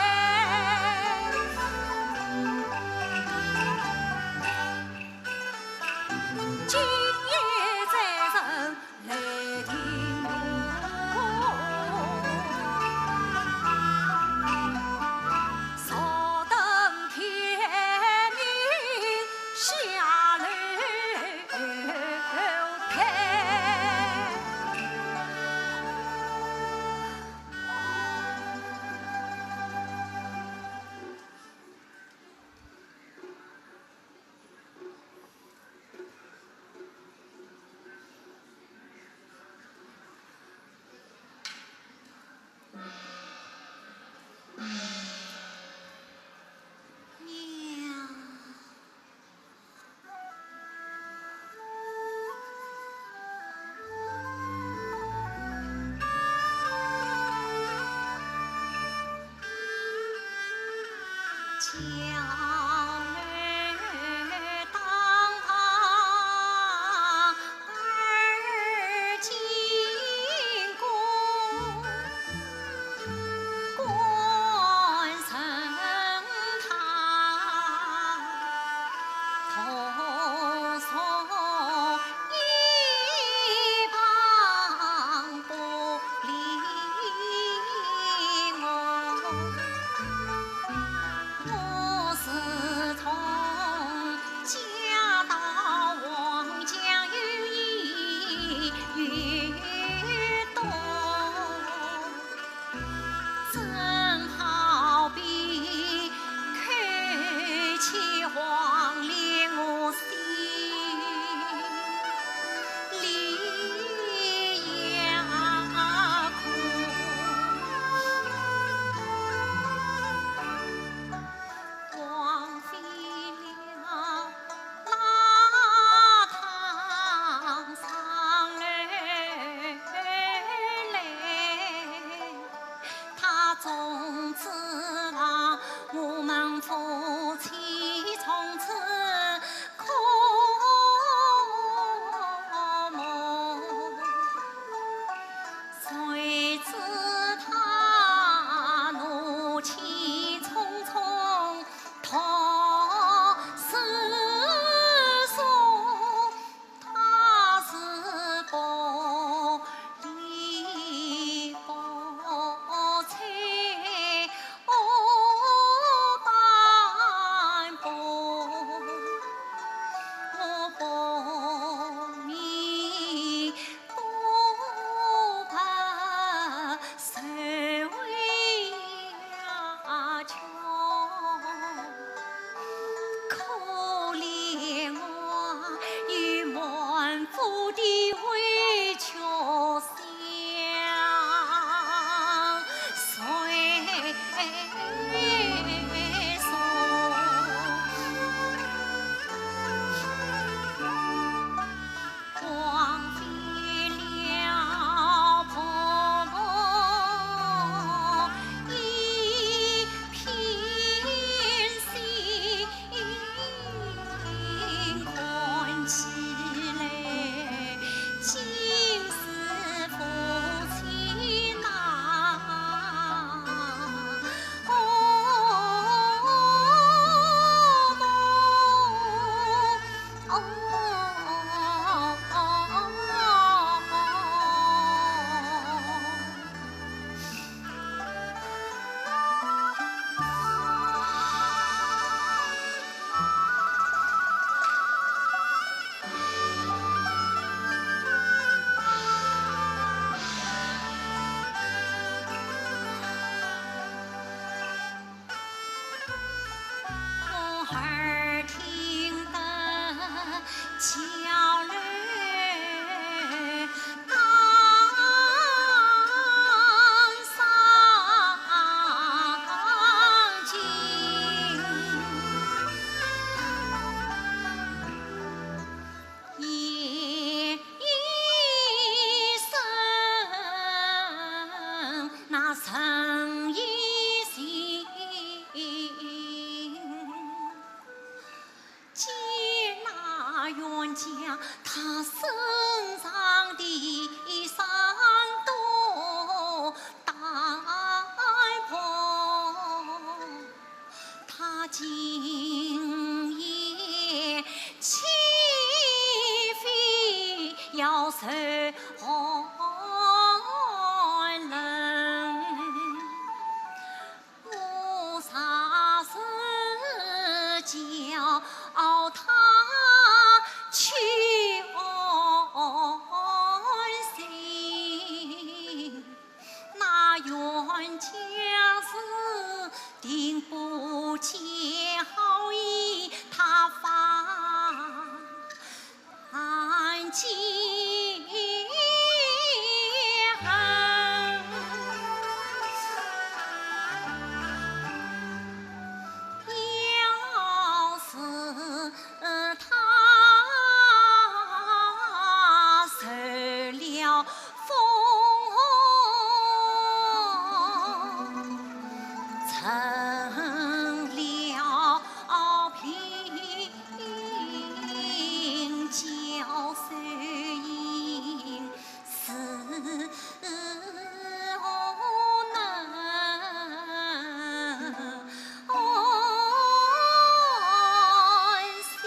寒冷。我霎时叫他去安心。 那员将士听不见好意，他反见恨。要是 他受了风，成了病，叫谁应？ 是我能安心。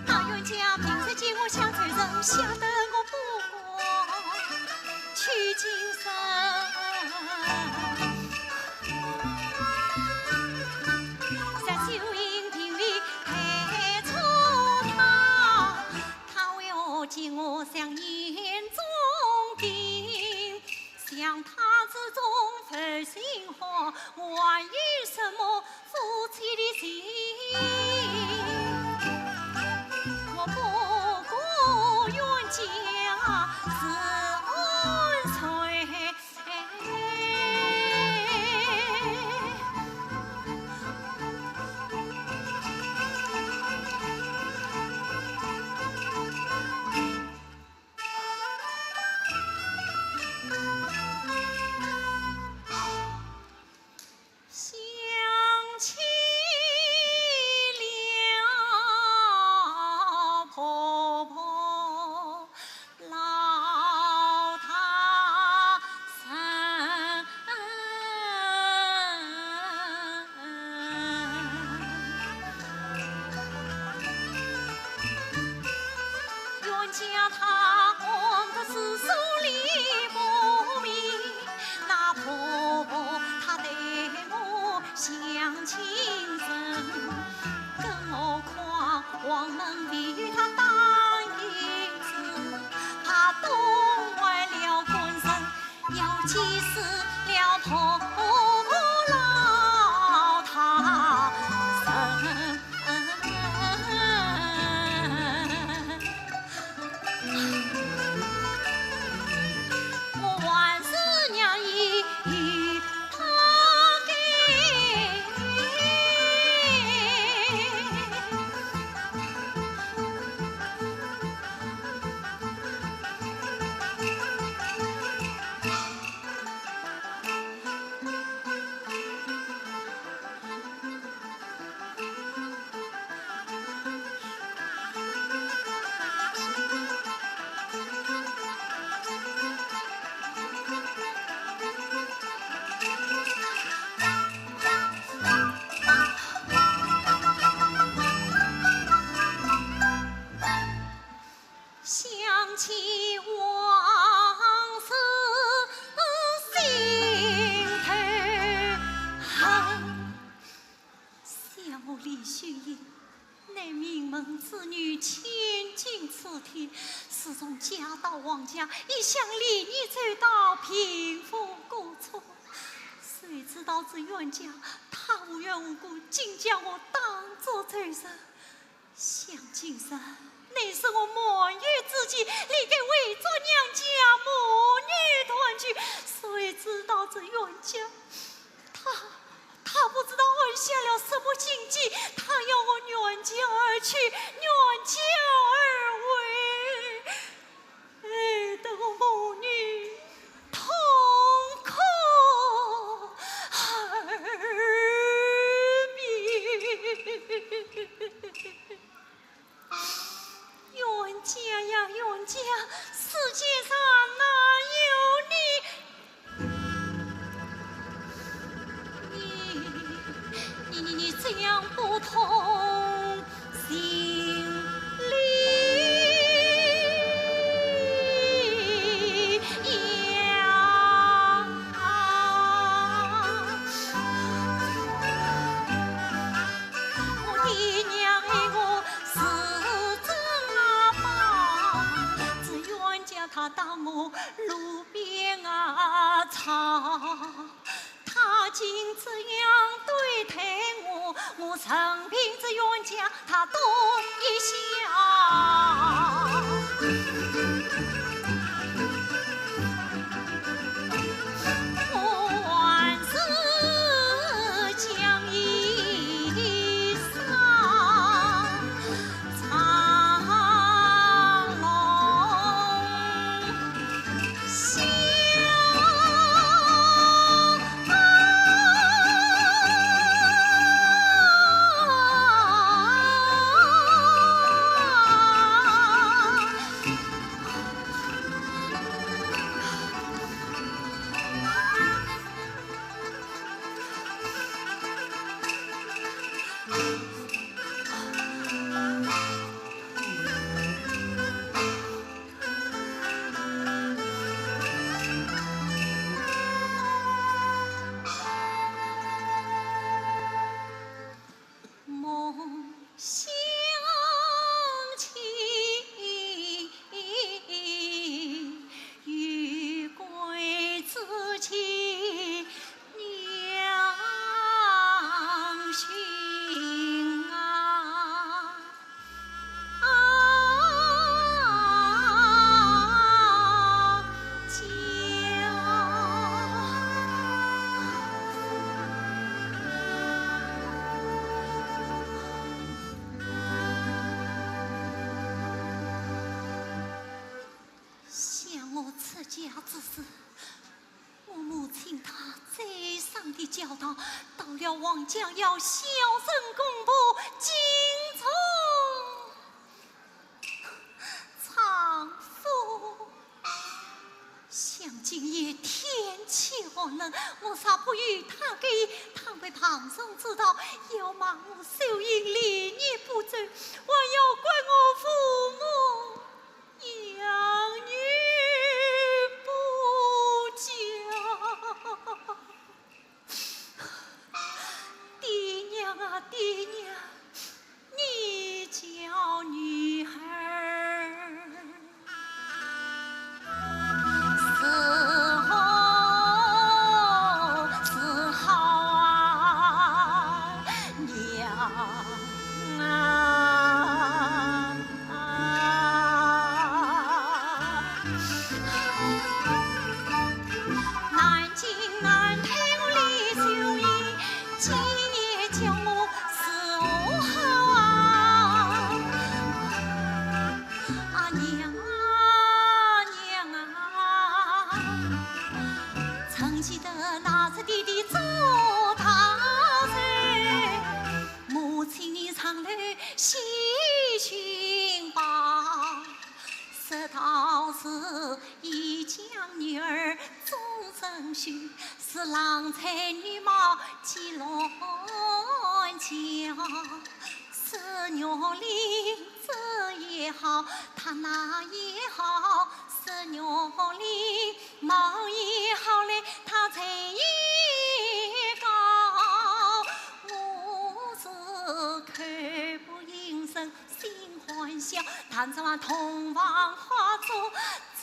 那冤家平日见我像仇人，吓得我不敢去近身。 在秀英庭里陪着他，他为何见我像眼中钉？想他之中浮心花，还有什么浮我不顾冤家是万岁。 想起了婆婆老大人。 冤家她安得知书里不明，那婆婆她待我像亲人，更何况黄门未与她打一子，她动坏了官人， 要气死了婆婆老大人。我还是让伊大概。 想起往事心头恨。想我李秀英，乃名门之女，千金之体，自从嫁到王家，一向礼仪周到，平复过错。谁知道这冤家，她无缘无故，竟将我当作罪人。 想今日，乃是我满月之期，理该回转娘家，母女团聚。谁知道这冤家，她，她不知道安下了什么心计，她要我原轿而去，原轿而回。 害得我母女痛哭而别。冤家呀，冤家，世界上哪有你 你，你，你，你这样不通情理呀！我的娘哎，我是真啊吧，这冤家他当我路边啊草。 他竟这样对待我，我任凭这冤家他动一下。我还是讲一声 梦想起与归之期，娘家之事，我母亲她再三的教导，到了黄江要孝顺公婆，敬重丈夫。想今夜天气寒冷，我若不与她去，倘被堂上知道，要骂我秀英礼义不周，还要怪我父母 养女不教。爹娘啊，爹娘，你教女儿如何是好啊，娘啊！ 南京南头李秀英，今夜叫我如何好啊？啊，娘啊，娘啊！曾记得那日爹爹做大寿，母亲你上楼细寻吧。 说道是一将女儿终身许，是郎才女貌几乱佳。是玉林这也好，她那也好，是玉林貌也好嘞，她才也高。我是口不应声， 心欢笑，谈着那洞房花烛，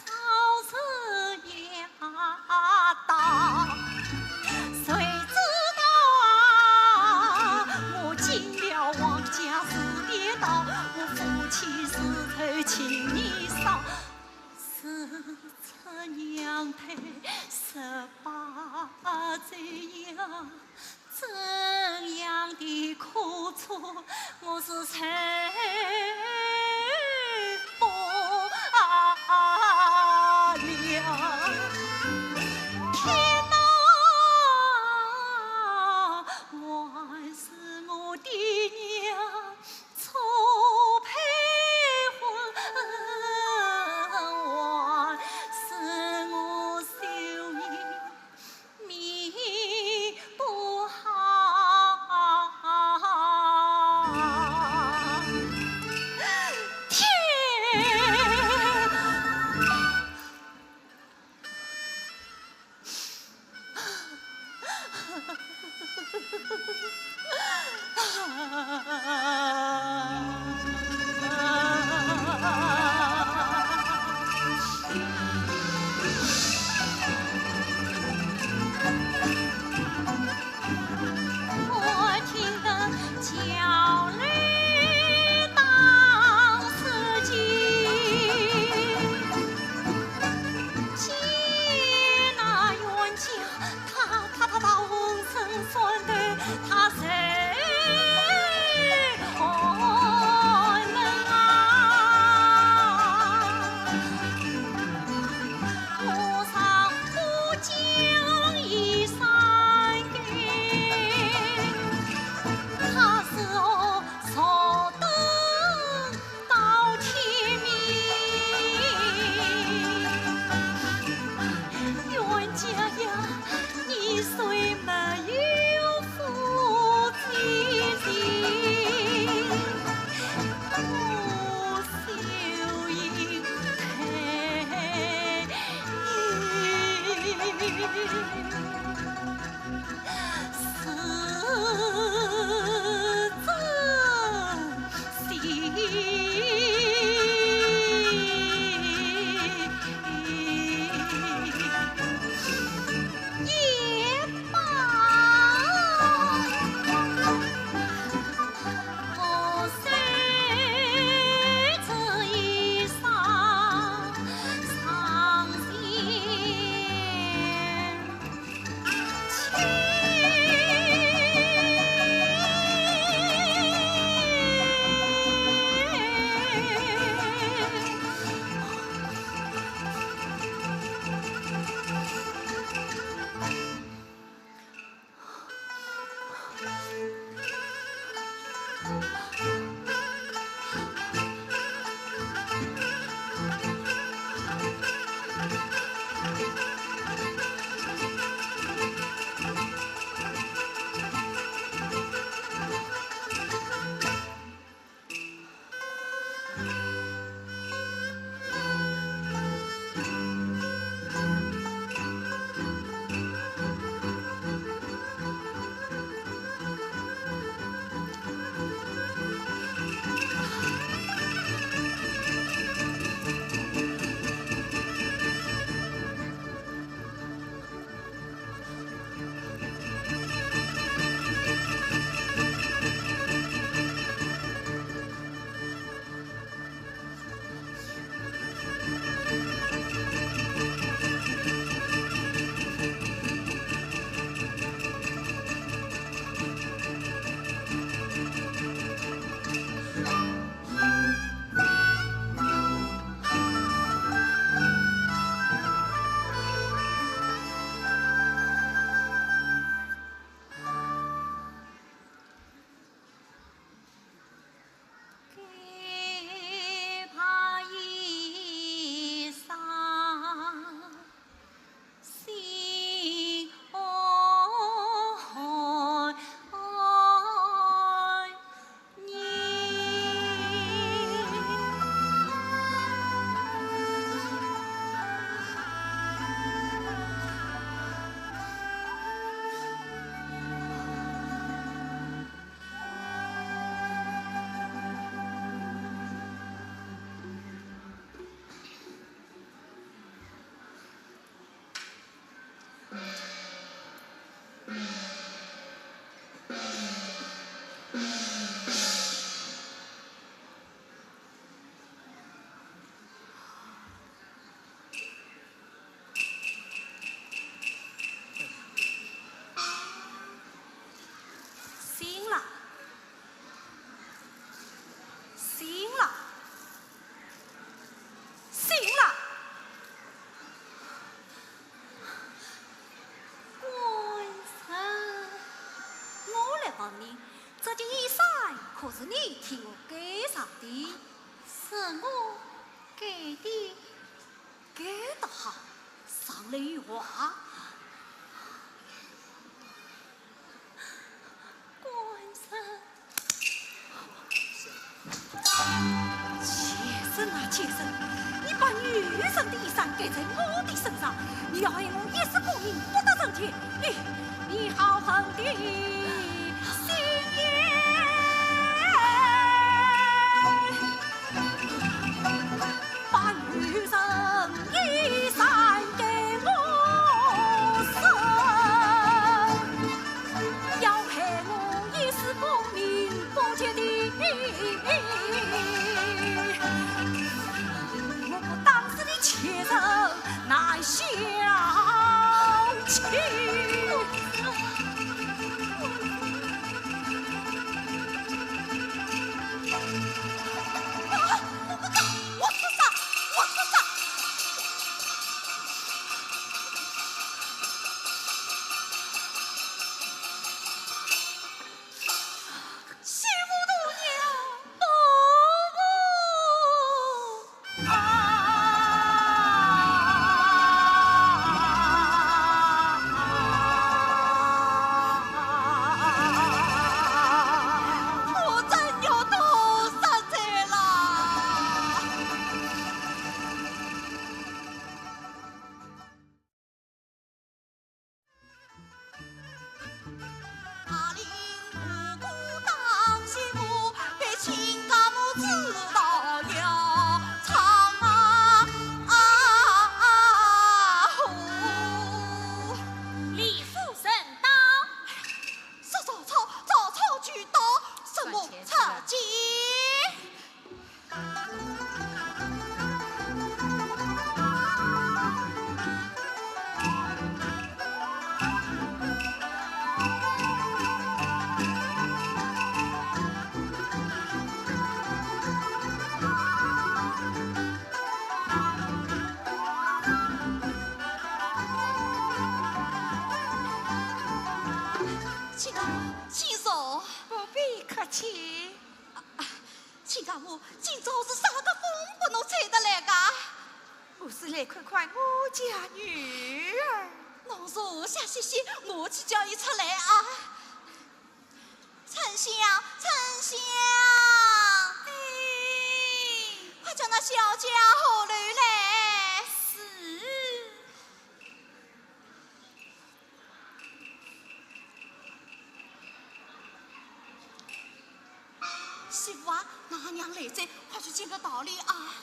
早日要到。谁知道啊，我进了王家是跌倒，我夫妻是仇情你少，是这娘胎十八岁呀。 怎样的苦楚，我是受不了。天哪，还是我爹娘错配婚，还是我秀英 命不好。天！醒了，醒了，醒了！官人，我来问你，这件衣衫可是你替我盖上的？是我盖的。 盖得好，上来有话。官人。贱人啊贱人，你把女人的衣衫盖在我的身上，你要害我一世功名不得人前，你，你好狠的心眼！ 把女人衣衫给我穿，要害我一世功名不及的，我不打死你贱人难消气。 我真要多杀哉啦！ 李夫人到。说曹操，曹操就到，什么参见？ 请坐，请坐。不必客亲。啊，亲家母，今朝是啥个风把侬吹得来个？我是来看看我家女儿。侬坐下歇歇，我去叫伊出来啊。春香，春香！哎。快叫那小姐下楼来。是。 媳妇啊，㑚娘来哉，快去见个道理啊！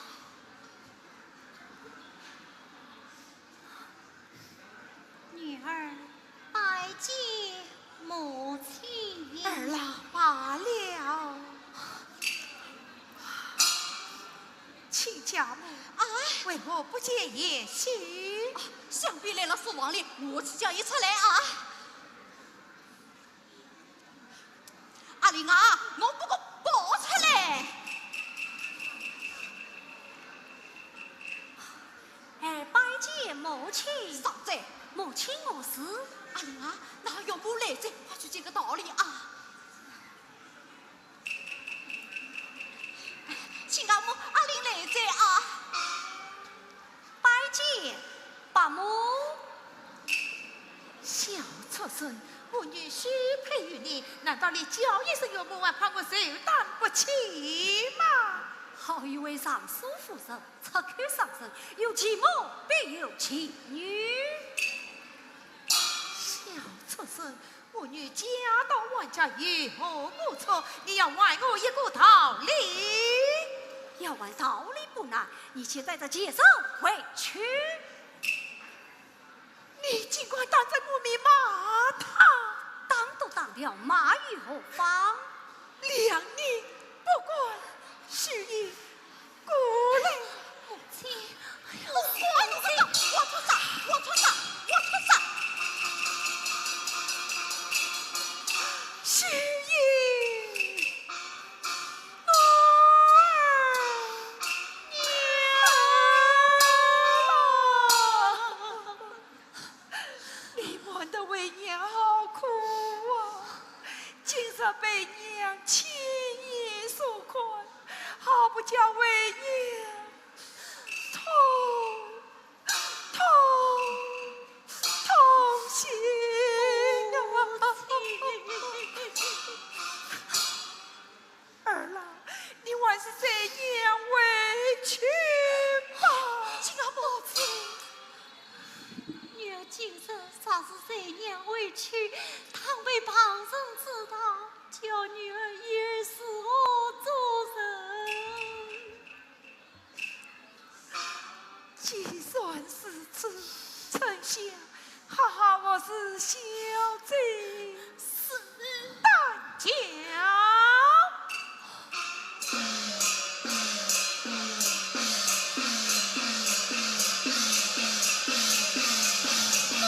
女儿拜见母亲。儿啊，罢了。 亲家母。啊？为何不见贤婿？啊，想必来了书房里，我去叫伊出来啊。阿玲啊，侬拨我跑出来！哎，拜见母亲。上哉。母亲何事？阿玲啊，㑚岳母来哉，快去见个道理啊。 亲家母，阿玲来哉啊。拜见，伯母。小畜生，我女许配于你，难道你叫一声岳母还怕我受担不起吗？好一位尚书夫人，出口伤人，有其母必有其女。小畜生， 我女嫁到王家有何过错？你要还我一个道理。要还道理不难，你且带着贱人回去。你竟敢当着我面骂她！打都打了，骂又何妨？谅你不敢，许仙 过来。母亲，哎呦，我错啥？我错啥？我错啥？许仙，我儿娘。 你瞒得为娘好苦啊！今日被娘亲眼所看，好不叫为娘痛，痛，痛心啊！ 儿啊，你还是随娘回去吧。亲家母。女儿今日若是随娘回去，倘被旁人知道，叫女儿又是何做人？ 既然如此，春香，好好服侍小姐。是。担轿。母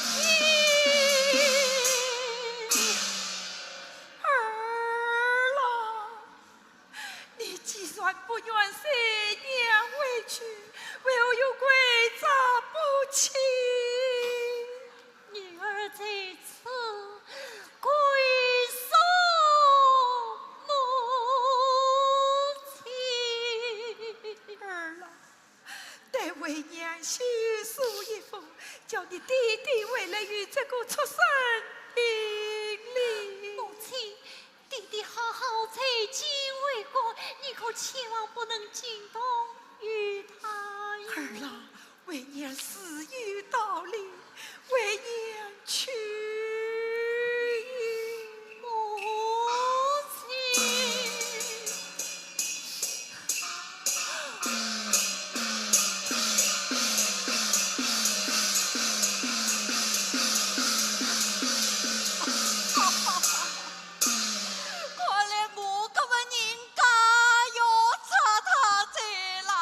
亲。儿啊。 你既然不愿随娘回去，为何又跪着不起？女儿在此跪送母亲。儿啊，待为娘修书一封，叫你爹爹回来与这个畜生评理。母亲， 爹爹好好在京为官，你可千万不能惊动于他哟。儿啊，为娘自有道理，为娘去。母亲。 看来我搿个人家要拆脱哉啦。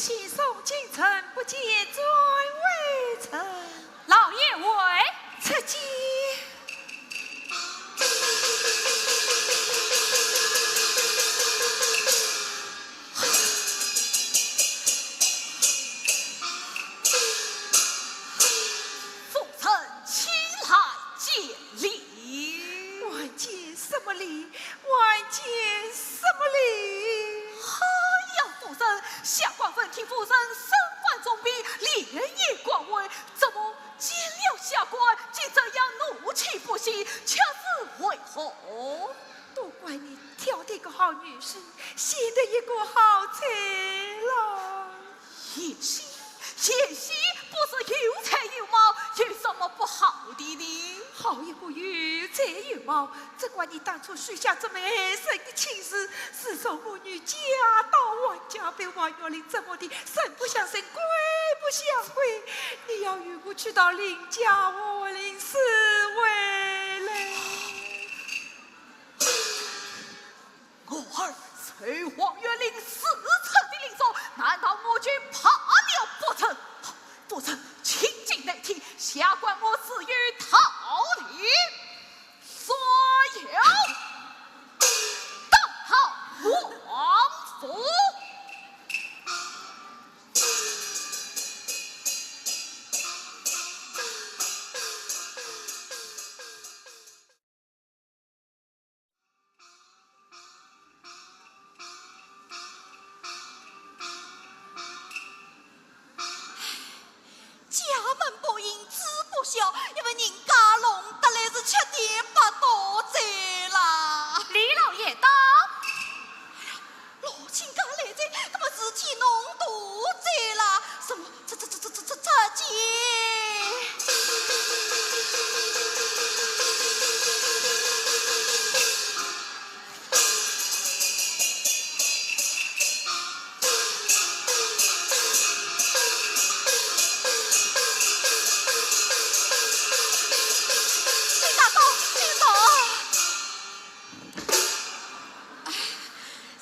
启送京城，不见转微臣。老爷回。出见。夫人，请来见礼。还见什么礼？ 还见什么礼？哎呀，夫人，下官闻听夫人身患重病，连夜赶回，怎么见了下官竟这样怒气不息，却是为何？都怪你挑的一个好女婿，选的一个好才郎。 贤婿，贤婿不是有才有貌，有什么不好的呢？好一个有才有貌，只怪你当初许下这么害人的亲事，自从我女嫁到王家，被王月林折磨得生不像生，鬼不像鬼。你要与我去到林家和林氏回来。 我儿受王月林如此的凌辱，难道我就怕了不成？夫人，请进内厅，下官我自有道理。所有，到王府。 家门不幸子不孝，一份人家弄得来是七颠八倒哉啦。李老爷到。哎呀，老亲家来哉，搿么事体弄大哉啦。什么？这这这这这这这这。 亲家公，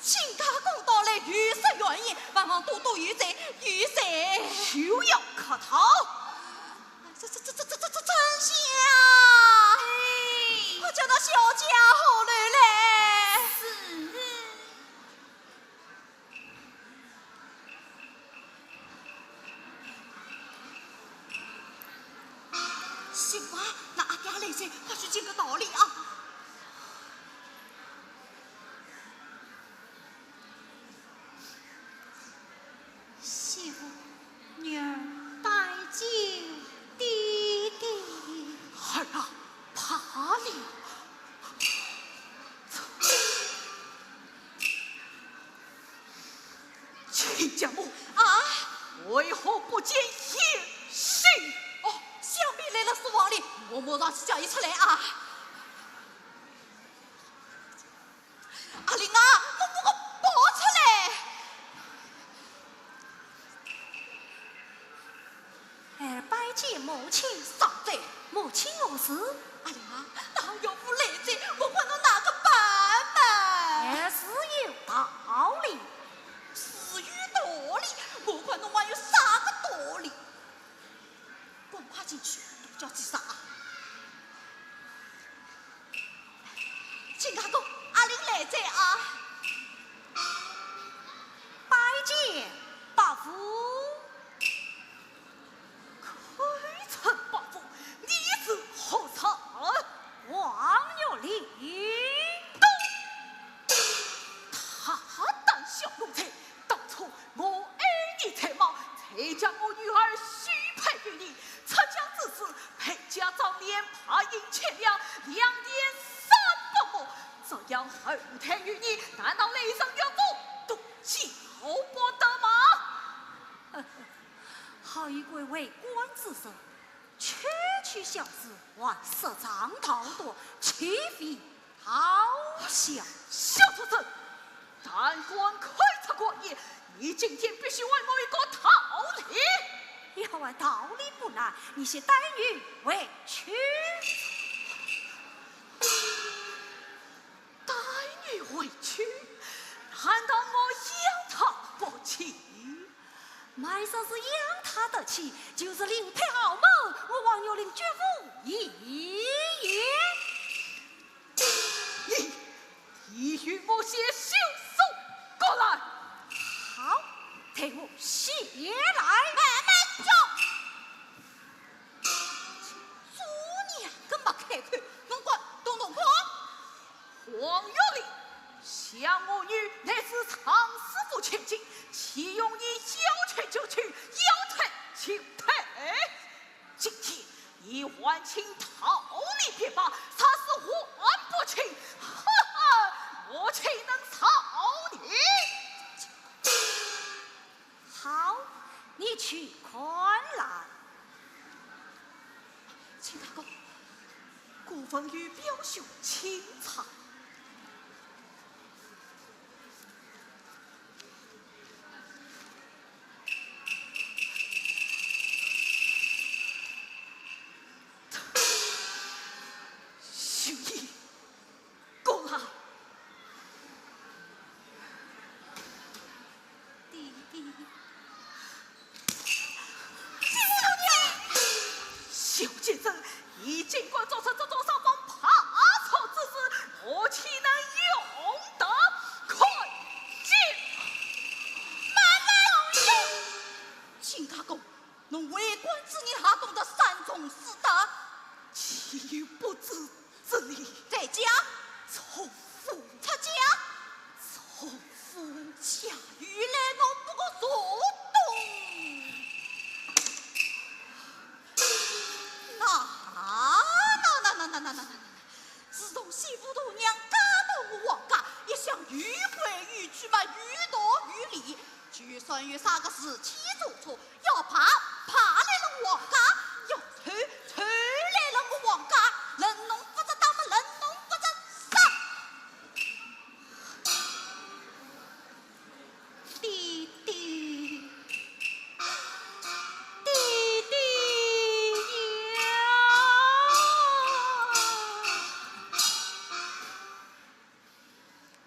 亲家公到来，有失远迎，还望多多益罪，益罪。休要客套。这这这这这这这真相啊！哎。快叫那小姐下楼来。是。 媳妇啊，那阿爹来哉，快去见个道理啊！媳妇，女儿拜见爹爹。儿啊，罢了。 亲家母。啊？为何不见贤婿？哦，想必来了书房里，我马上去叫伊出来啊。阿林啊，侬帮我跑出来！ 儿拜见母亲。上哉。母亲何事？阿林啊，那岳父来哉，我看侬哪个办嘛？儿是有道理。是有道理，我看侬还有啥个道理？赶快进去，多叫几声啊！ 亲家公，阿林来哉啊！拜见伯父。口称伯父，你是何人？王玉林。他胆小奴才， 当初我爱你才貌，才将我女儿许配于你，出嫁之时，陪嫁妆奁，白银千两，良田三百亩，这样厚待于你，难道雷神岳父都见不得吗？好一个为官之人，区区小事还说长道短，岂非 好笑。小畜生，胆敢开出官言，你今天必须还我一个道理。要还道理不难，你先带女回去。带女回去？难道我要她不成？莫说是仰他得起，就是另配豪门，我王玉林绝无意也。你已与我写休书过来。好，待我写来。慢慢叫。做娘个没开口，侬管，动动看。 王玉林，想我女乃是尚书府千金，岂容你小妾就娶，要退就退。今天你还清道理便罢，若是还不清，哈哈，我岂能饶你？ 好，你去看来。秦大哥，孤坟有表兄清查。兄弟， 公啊！弟弟。小贱人，你竟敢做出这种伤风败俗之事，我岂能容得？看剑！慢慢用！秦家公， 侬为官之人还懂得三从四德？岂有不知之理？在家。出府。出家。出府。家有来往不过坐东。那，那，那，那，那，那，那，那，自从媳妇大娘嫁到我王家，一向有规有矩嘛，有道有理。 就算有啥个事体做错，要爬，爬来了我王家，要抽，抽来了我王家，能弄勿着打么能弄勿着杀。弟弟，弟弟呀！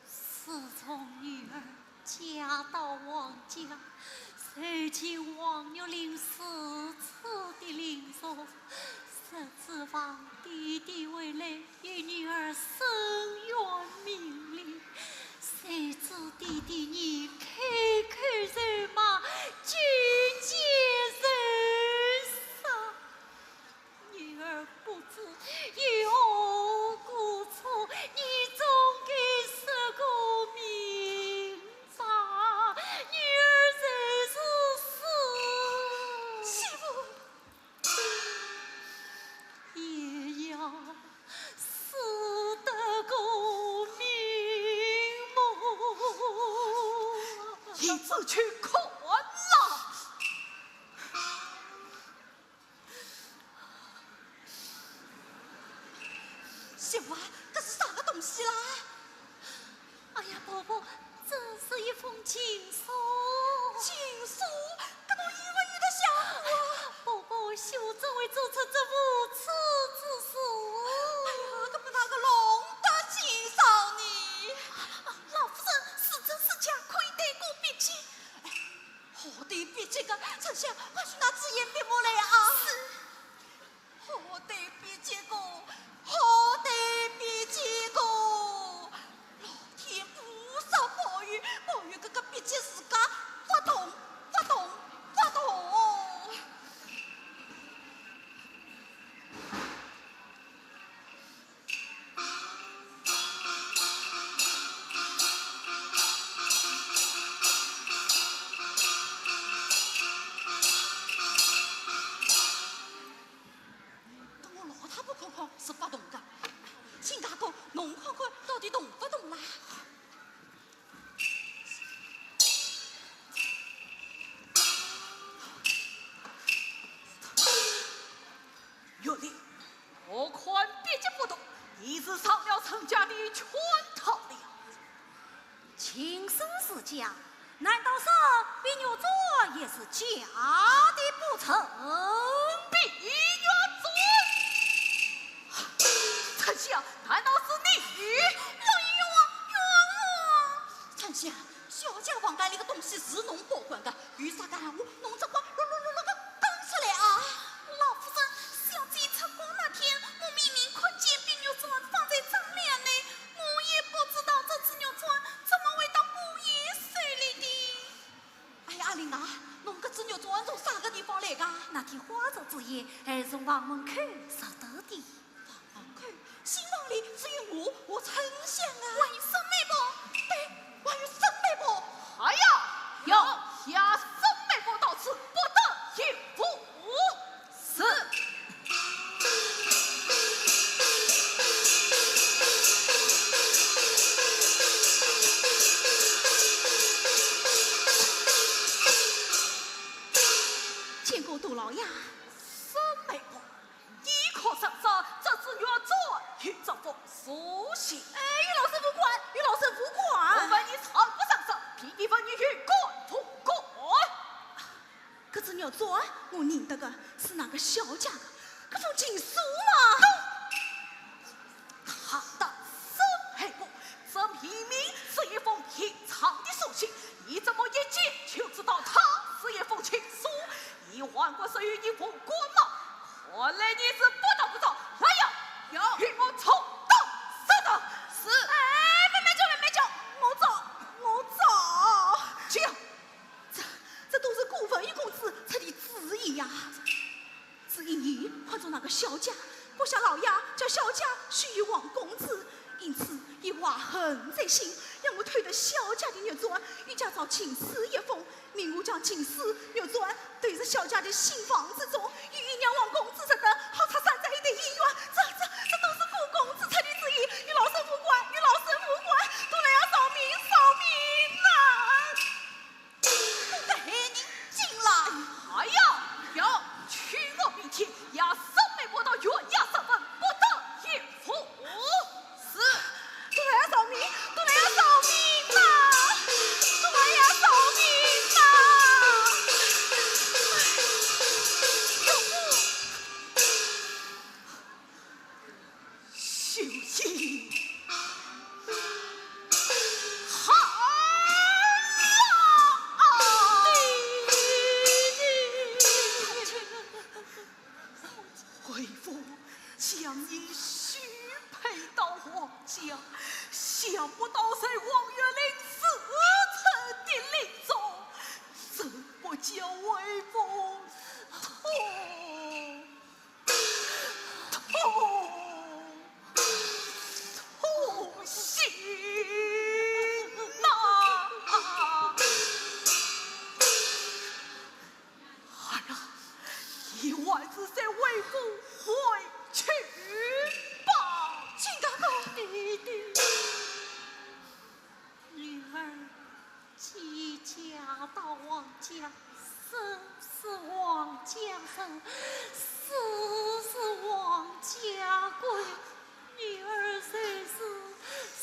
自从女儿嫁到王家，受尽王玉林如此的凌辱，实指望弟弟回来与女儿伸冤明理，谁知弟弟你开口就骂，进前就杀。 女儿不知有何过错，你总该说个明白。女儿就是死，媳妇，也要死得个瞑目。你自去看啦。 媳妇啊，搿是啥个东西啦？哎呀，婆婆，这是一封情书。情书？搿侬有勿有得想过啊？哎呀，婆婆，我怎会做出这无耻之事？哎呀，搿么哪个弄得清爽呢？啊，老夫人，是真是假，可以对过笔迹。哎，好对笔迹个，丞相，快去拿纸砚笔墨来啊。是。 好对笔迹个，好对笔迹个，老天菩萨保佑，保佑搿个笔迹字家勿动，勿动，勿动。 等我老太婆看看是勿动个。秦大哥，侬看看到底动勿动啦？玉林，我看笔迹不动，你是上了人家的圈套了。 情书是假，难道说碧玉簪也是假的不成？碧玉簪？丞相，难道是你？老爷冤枉，冤枉啊！丞相，是小姐房间里个东西是侬保管个，有啥个闲话，侬只管啰啰啰啰个讲出来啊！老夫人，小姐出宫那天，我明明看见碧玉簪放在妆奁内，我也不知道这只玉簪怎么会到姑爷手里的。哎呀，阿林啊，侬搿只玉簪从啥个地方来个？那天花烛之夜，还从房门口拾到的。 房门口，新房里只有我和春香啊。还有沈媒婆？对，还有沈媒婆。哎呀，有，押沈媒婆到此，不得有误。是。见过杜老爷。沈媒婆。 你可曾识这只玉簪与这封书信？哎，与老身无关，与老身无关。我问你曾不曾识，并非问你与官无关。搿只玉簪我认得个，是那个小姐个，搿封情书嘛。大胆沈媒婆，这明明是一封平常的书信，你怎么一见就知道它是一封情书？你还敢说与你无关吗？ 看来你是不打不招。来呀，有，与我重打三打。是。哎，慢慢叫，慢慢叫，我招，我招。这样，这，这都是顾文友公子出的主意呀。只因伊看中那个小姐，不想老爷叫小姐许与王公子，因此伊怀恨在心，要我偷得小姐的玉簪，与家造情书一封， 命我将情书玉簪带入小姐的新房之中，与伊让王公子拾得，好拆散这一对姻缘。这，这，这都是顾公子出的主意，与老身无关，与老身无关。都来呀，饶命，饶命呐！都是害人精啦！哎呀，有，去我明天押沈媒婆到县衙审问，不得有误。 是。都来呀，饶命！都来呀，饶命呐！都来呀，饶命呐！秀英，好啊！ 为父将你许配到王家，想不到在王月林如此的林中，怎不叫为父痛，痛，痛心呐！ 儿啊，你还是随为父回去吧。亲家公。爹爹，女儿既嫁到王家，生是王家人，死是王家鬼。 女儿虽是死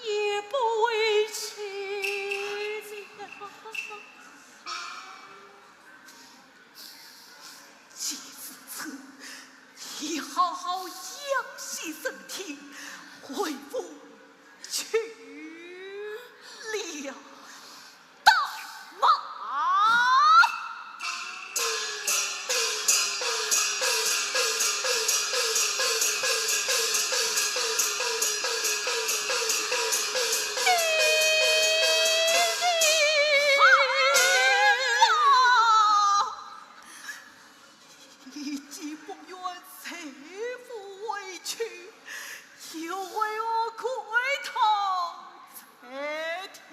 也不会去的。既如此，你好好养息身体，为父去了。 带马。你既不愿随父回去，又为何跪倒在地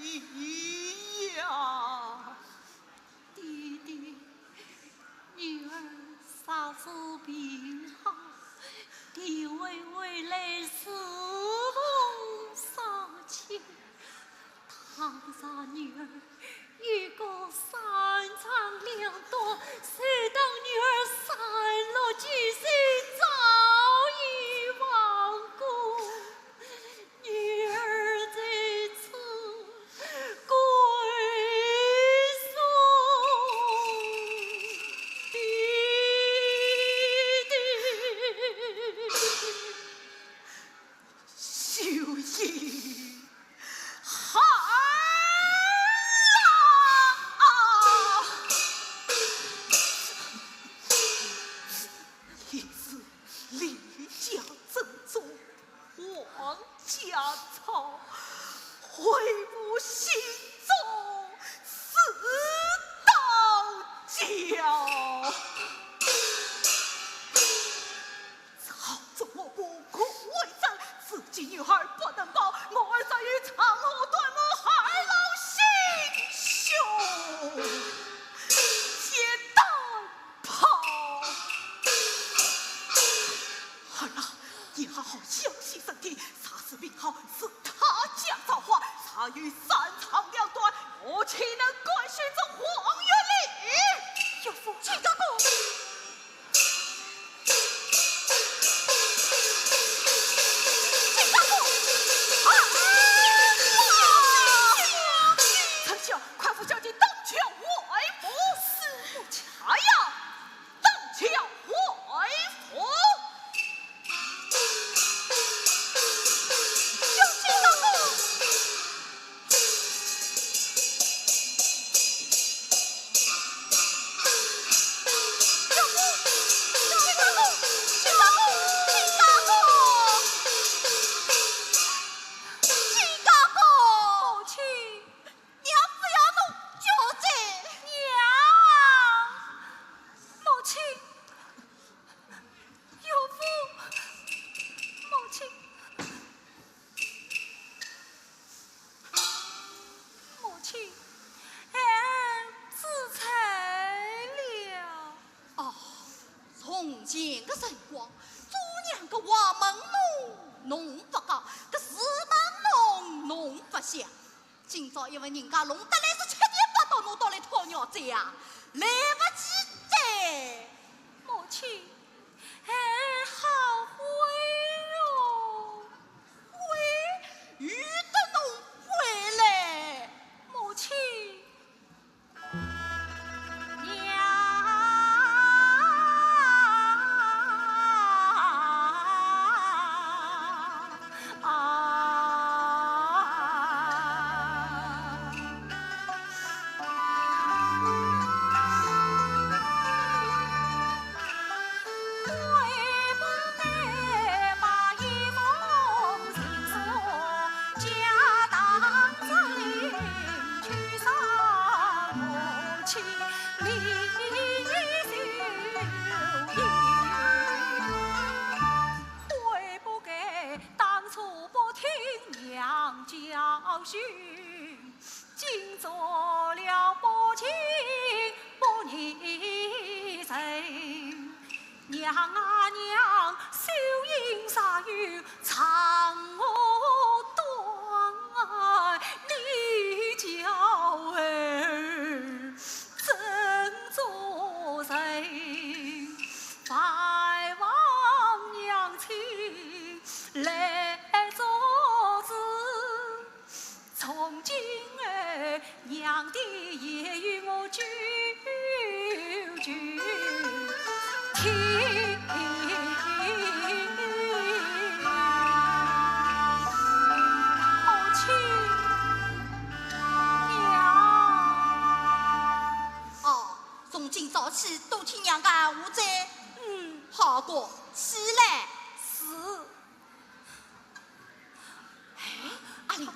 呀？爹爹，女儿若是病好，爹为未来侍奉商家。 倘若女儿有个三长两短，就当女儿三六九岁早已亡故，女儿在此跪送爹爹。 秀英，孩儿啊！为父心中是刀绞。朝中我不过为政，自己女儿不能保，我儿早已长路断路，孩老心胸皆单 抛。儿啊，你好好休息身体，啥事病好是他家造化，他有三长两短，我岂能干涉这荒原里？岳父，金大哥。金大哥，啊！丞相，快扶小姐到外府。是，母亲。哎呀！ 当朝回府。小姐大哥，小姐，小姐大哥，金大哥，金大哥，金大哥，母亲。 娘不要弄脚哉。娘！母亲，岳父，母亲，母亲，孩儿知错了。哦，从前个辰光，做娘个话问侬，侬勿讲，搿事问侬，侬勿响。 今朝一份人家弄得来是七颠八倒，侬倒来讨饶哉呀，来勿及哉。母亲，孩儿好悔哟。悔？由得侬悔嘞？母亲， 娘啊！悔不该当初不听娘教训，今做了不亲不义人。 娘啊娘，修行尚有长和短，你教儿怎做人？还望娘亲来做主。 从今儿，娘的言语我句句听。母亲，娘。哦，从今朝起，多听娘个闲话哉。嗯。好个，起来。是。 哎，阿林啊，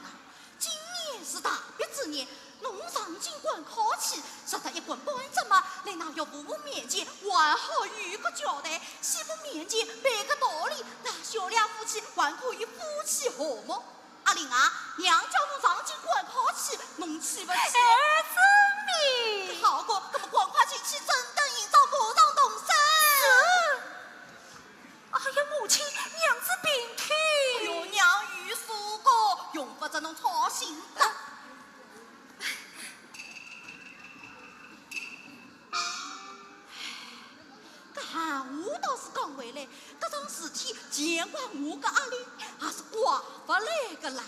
今年是大比之年，侬上京赶考去，若得一官半职嘛，来㑚岳父母面前还好有个交代，媳妇面前赔个道理，㑚小两夫妻还可以夫妻和睦。阿林啊，娘叫侬上京赶考去，侬去勿去？哎，遵命。好个，搿么赶快进去整顿行装，马上动身。是。 哎呀，母亲，娘子病体。哎哟，娘有数个，用不着侬操心的。搿闲话倒是讲回来，搿桩事体全怪我个阿林，也是怪勿来个啦。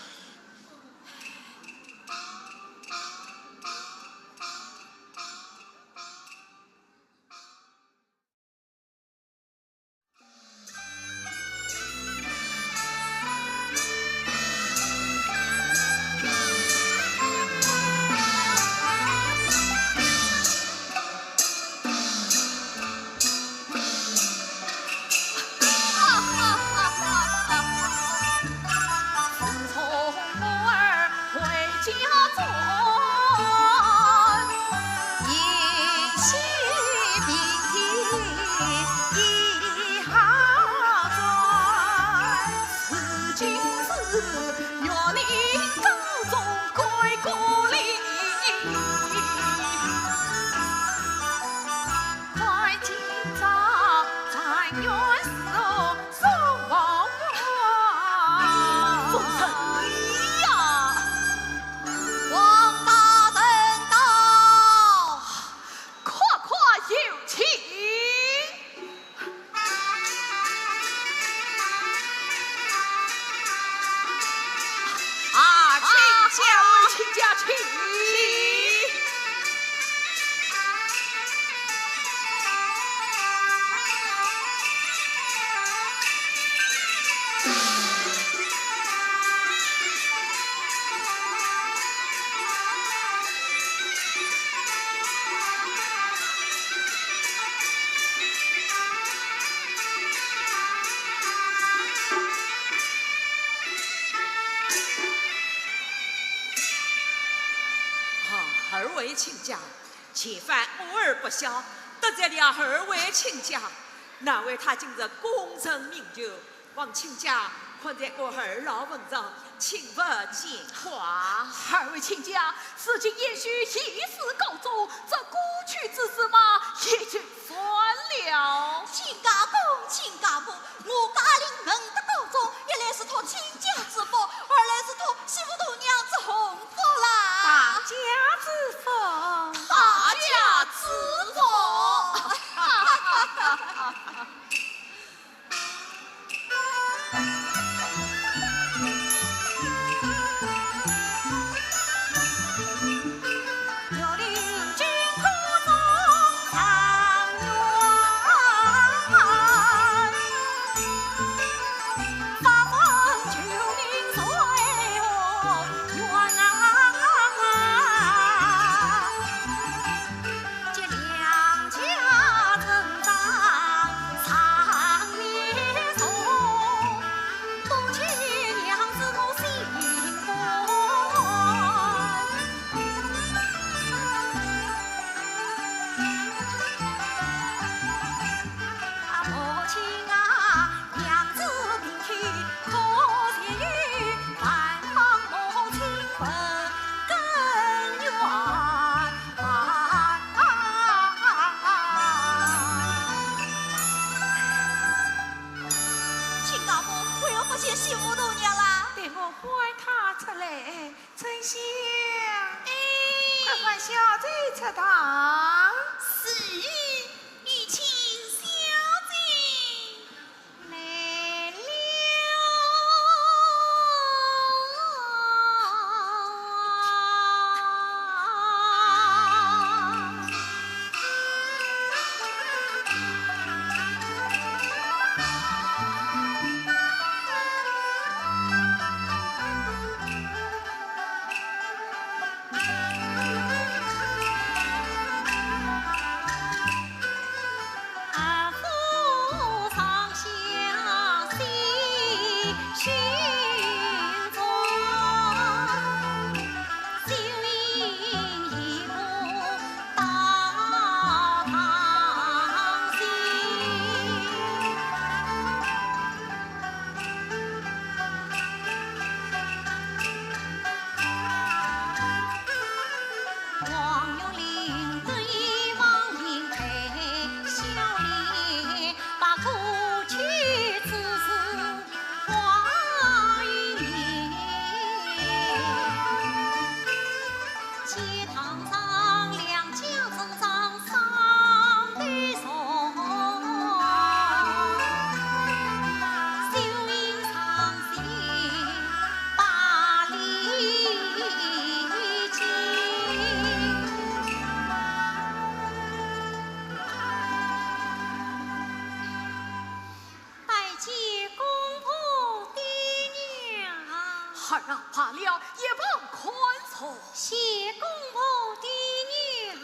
二位亲家，前番我儿不孝，得罪了二位亲家，难为他今日功成名就，望亲家看在我二老份上，请勿见怪。二位亲家，如今贤婿一事告终，这过去之事嘛，也就算了。亲家公，亲家公，我家令能得告终，一来是托亲家之福，二来是托媳妇大娘之洪福啦。大家之福。大家之福。亲家公，为何不见媳妇大娘啦？待我唤她出来。春香，哎。快唤小姐出堂。是，有请小姐。来了。拜见公婆爹娘。孩儿罢了，一旁看着。谢公婆爹娘。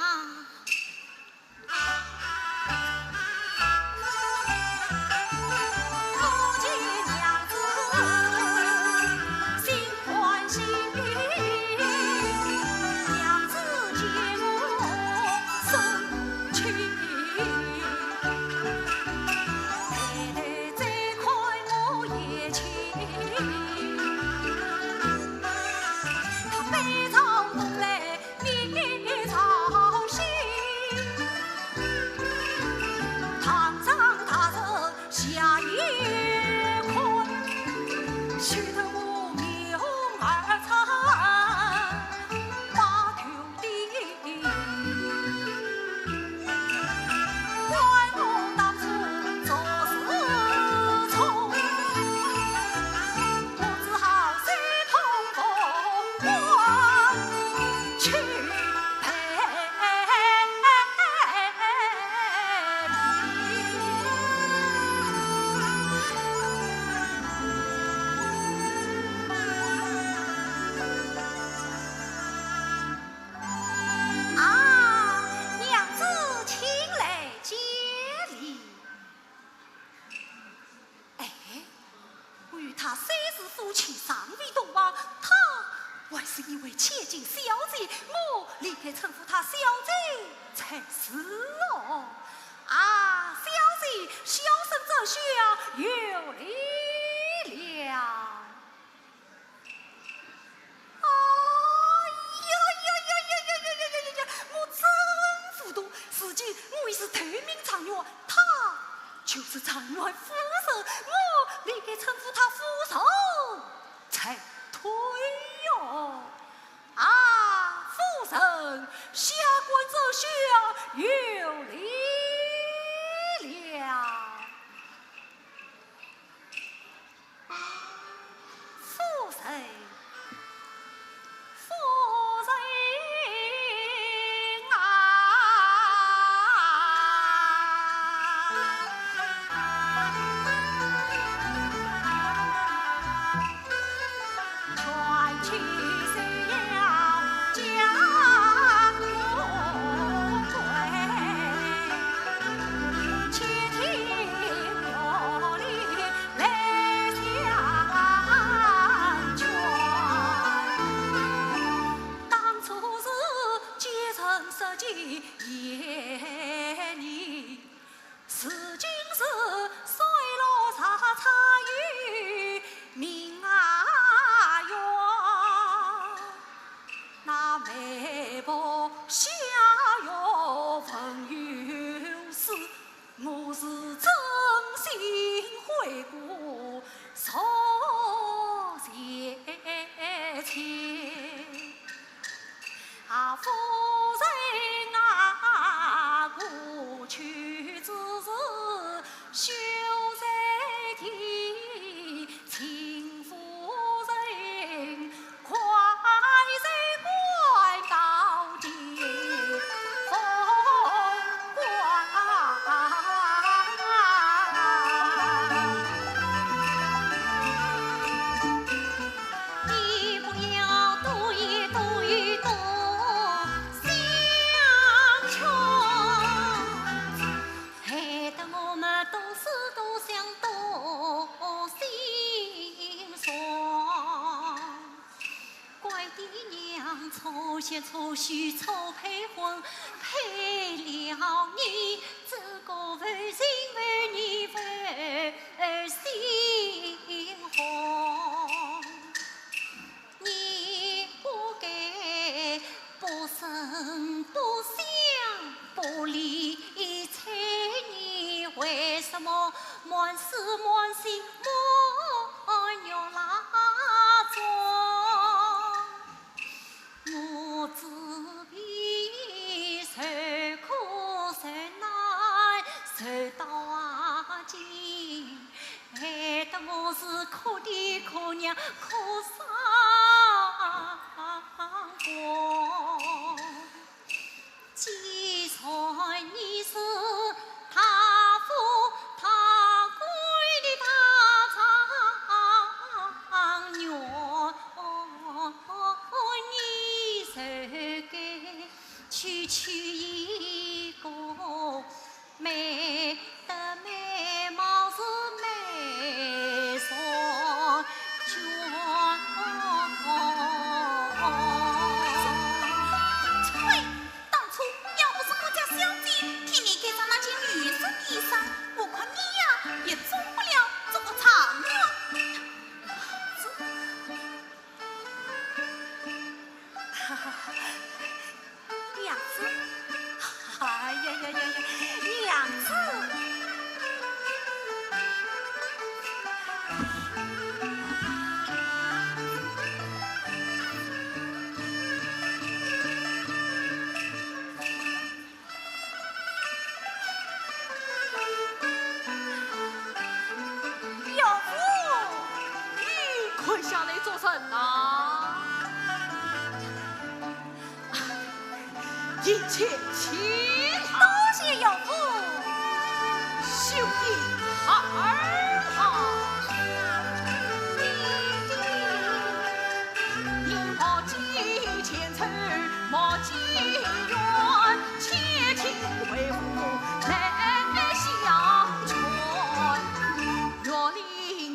为千金小姐，我理该称呼她小姐才是哦。啊，小姐，小生这厢有礼了。哎呀呀呀呀呀呀呀呀呀！我真糊涂，如今我已是头名状元，她就是状元夫人，我理该称呼她夫人才对哟。 啊，夫人，下官这厢有礼了。夫人，夫人啊！如今是水落石出有名啊哟，那媒婆下药问有事，我是真心悔过数千次。 啊，夫人啊，过去之事休再提，请夫人快些赶到地府。 你不要多言多语多相劝，害得我们多思多想多心酸。怪爹娘错贤错婿错配婚，配了你，这个负心负义负心汉。 你不该不声不响不理睬，你为什么满心满心满月蜡妆？我只比受苦受难受到今， 害得我是哭爹哭娘哭伤光。既然你是大富大贵的大状元，你就该娶娶一个 美的美貌是美容娟。呸！当初要不是我家小姐替你改上那件女生衣裳，我看你呀，也中不了这个状元。这 娘子，哎呀呀呀呀，娘子！岳父，你跪下来做甚呐？一切起来。多谢岳父。休得孩儿啊！你莫记前仇，莫记 冤，千金为父难相劝。岳林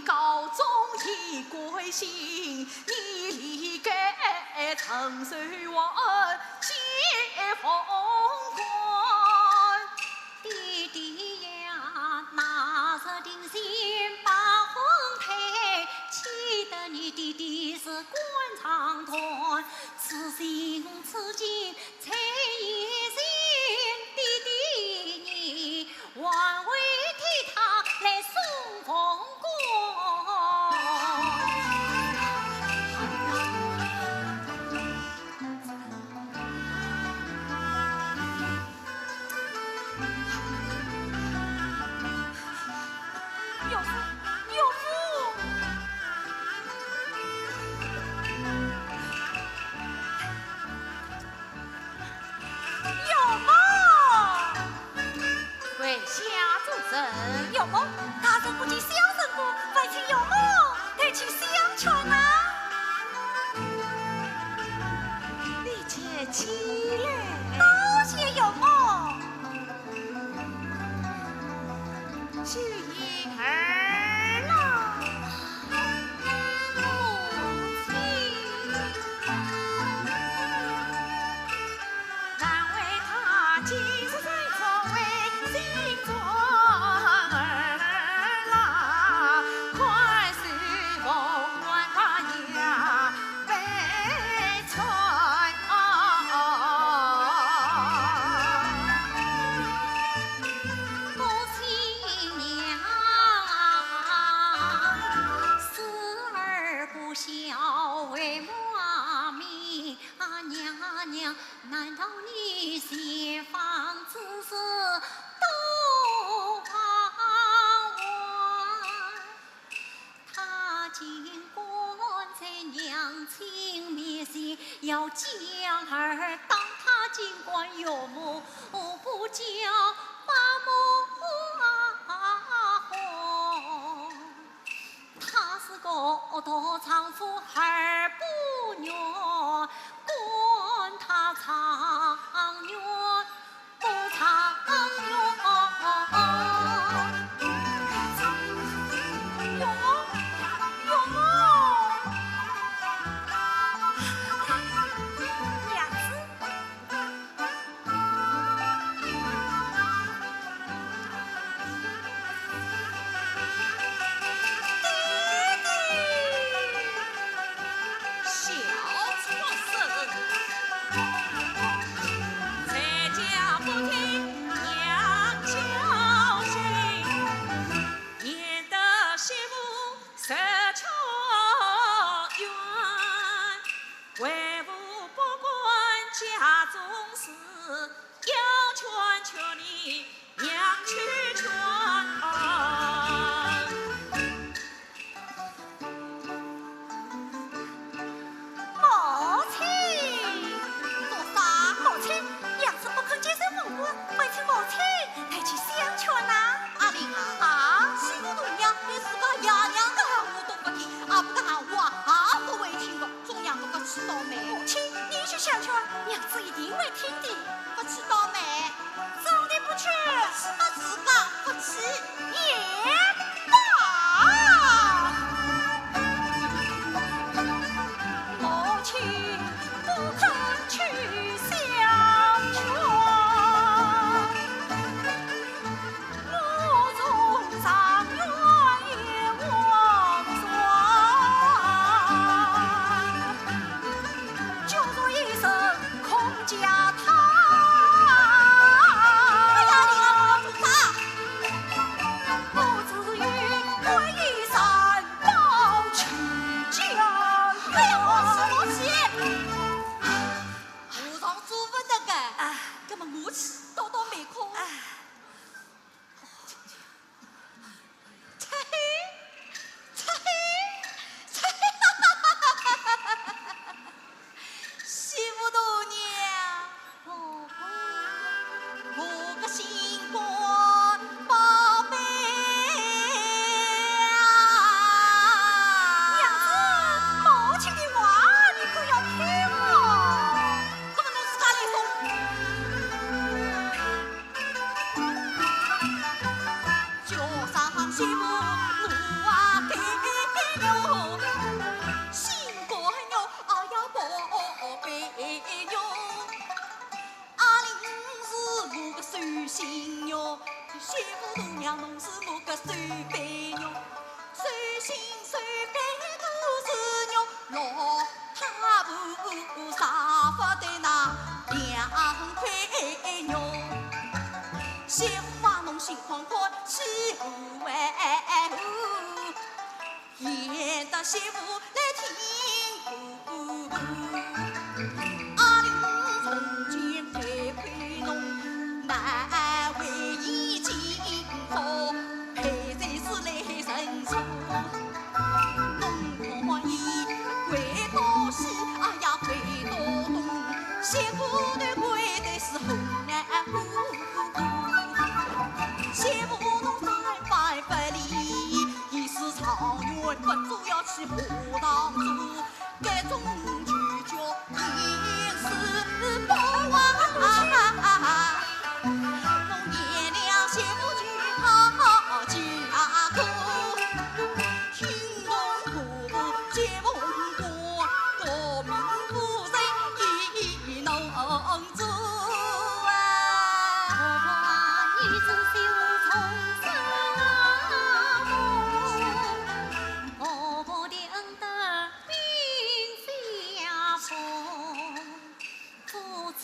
高中已归心，你理该承受我解封官。爹爹呀，那日定心把婚配，岂得你爹爹是官场断，此心此景 才一心，爹爹你还会替他来送凤冠。岳父，岳父！ 岳母！跪下作甚？岳母，大人不见小生过，烦请岳母抬起香圈呐。你且起来。多谢岳母。 去迎儿郎。母亲。难为他今日身着围巾装儿郎，快随凤鸾挂呀 被穿。母亲娘，思儿不孝为母啊！娘娘，难道你前方之事都忘怀？ 他竟敢在娘亲面前要将儿打，他竟敢岳母不教把母啊哄。他是个大丈夫二不愿，管他状元 不常有。有吗？有吗？娘子。 小畜生，在家不听娘教训，免得媳妇受穷冤。为父不管家中事，要劝劝你 娘去劝儿。母亲！做啥？母亲，娘子不肯接受凤冠，烦请母亲抬起香圈呐。阿林啊，啊？媳妇大娘连自家爷娘个闲话都不听，阿婆个闲话啊，也不会听的。 做娘个不知道咩？母亲，你去相劝，娘子一定会听的。不知道咩？总的不去，不自家不去也罢。母亲不肯去相劝。 我从状元也望转，就说一声孔家堂。哎呀，你啊，我要做啥？我自媳妇来听。阿玲从前配配侬，难为伊今朝配在是来认错。侬看伊跪到西，哎呀跪到东，媳妇头跪得是红难过。 媳妇侬三番不理，伊是状元，不知要去何当做，搿种就叫天师不啊。侬原谅媳妇就好家苦，听侬婆婆结婚过，国民夫人伊能 做啊。婆婆啊，你真是无从生啊，婆婆的恩德并非呀薄，夫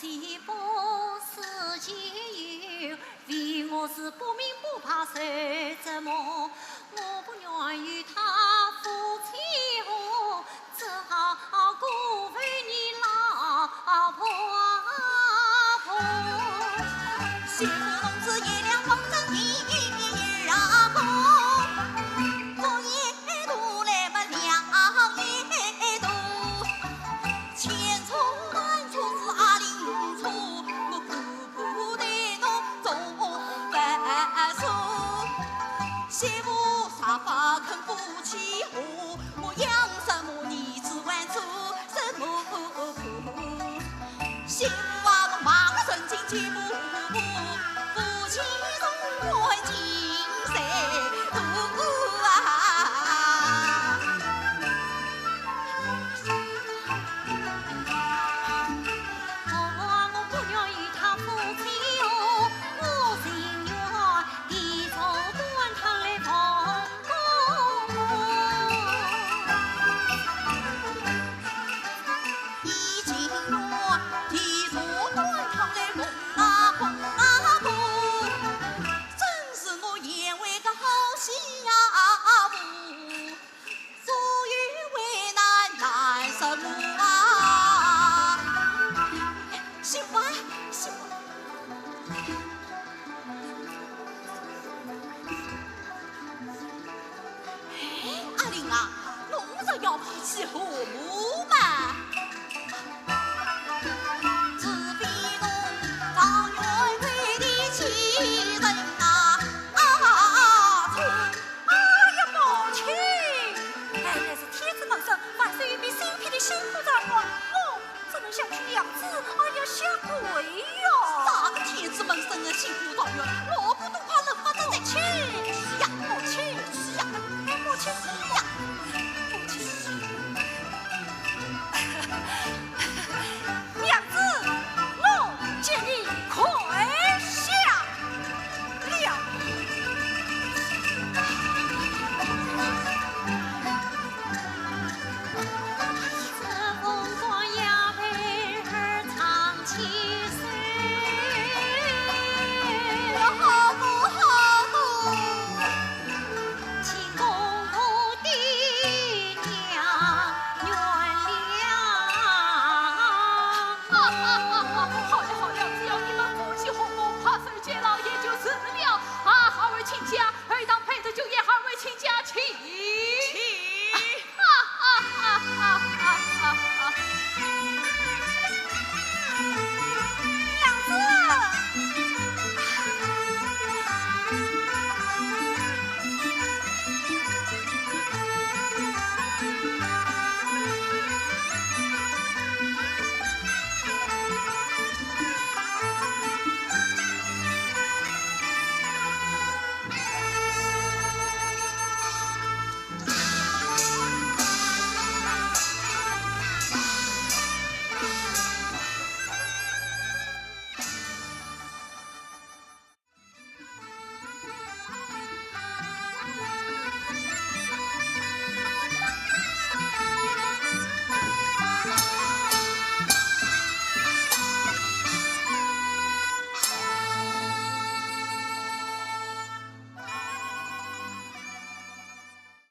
妻百事皆有，唯我是不明不白受折磨，我不愿与他夫妻和。 只好辜负你老婆婆。媳妇侬是贤良风神的女儿啊，公，昨夜头来么两夜头，千错万错是阿玲错，我婆婆对侬总不错。媳妇啥勿肯夫妻和， 我养什么儿子还做什么婆？媳妇啊，侬忙得神经筋不？夫妻总感情在途啊。我不愿与他夫妻和，我情愿地坐端汤来奉 公。伊情愿地坐端汤来奉啊奉啊奉，真是我贤惠个好媳妇，所以为难难什么啊？媳妇啊，媳妇啊。 哎，阿玲啊，侬是要夫妻和睦嘛？除非侬状元配的奇人啊，啊，啊，啊，哎呀，母亲！哎，乃是天子门生，万岁御笔新批的新科状元，我 怎能像你娘子，哎呀，下跪呀？啥个天子门生的新科状元，老古董款人物都在。母亲，是呀，母亲，是呀，母亲，是呀，母亲。娘子，我给你跪下。 了。好了，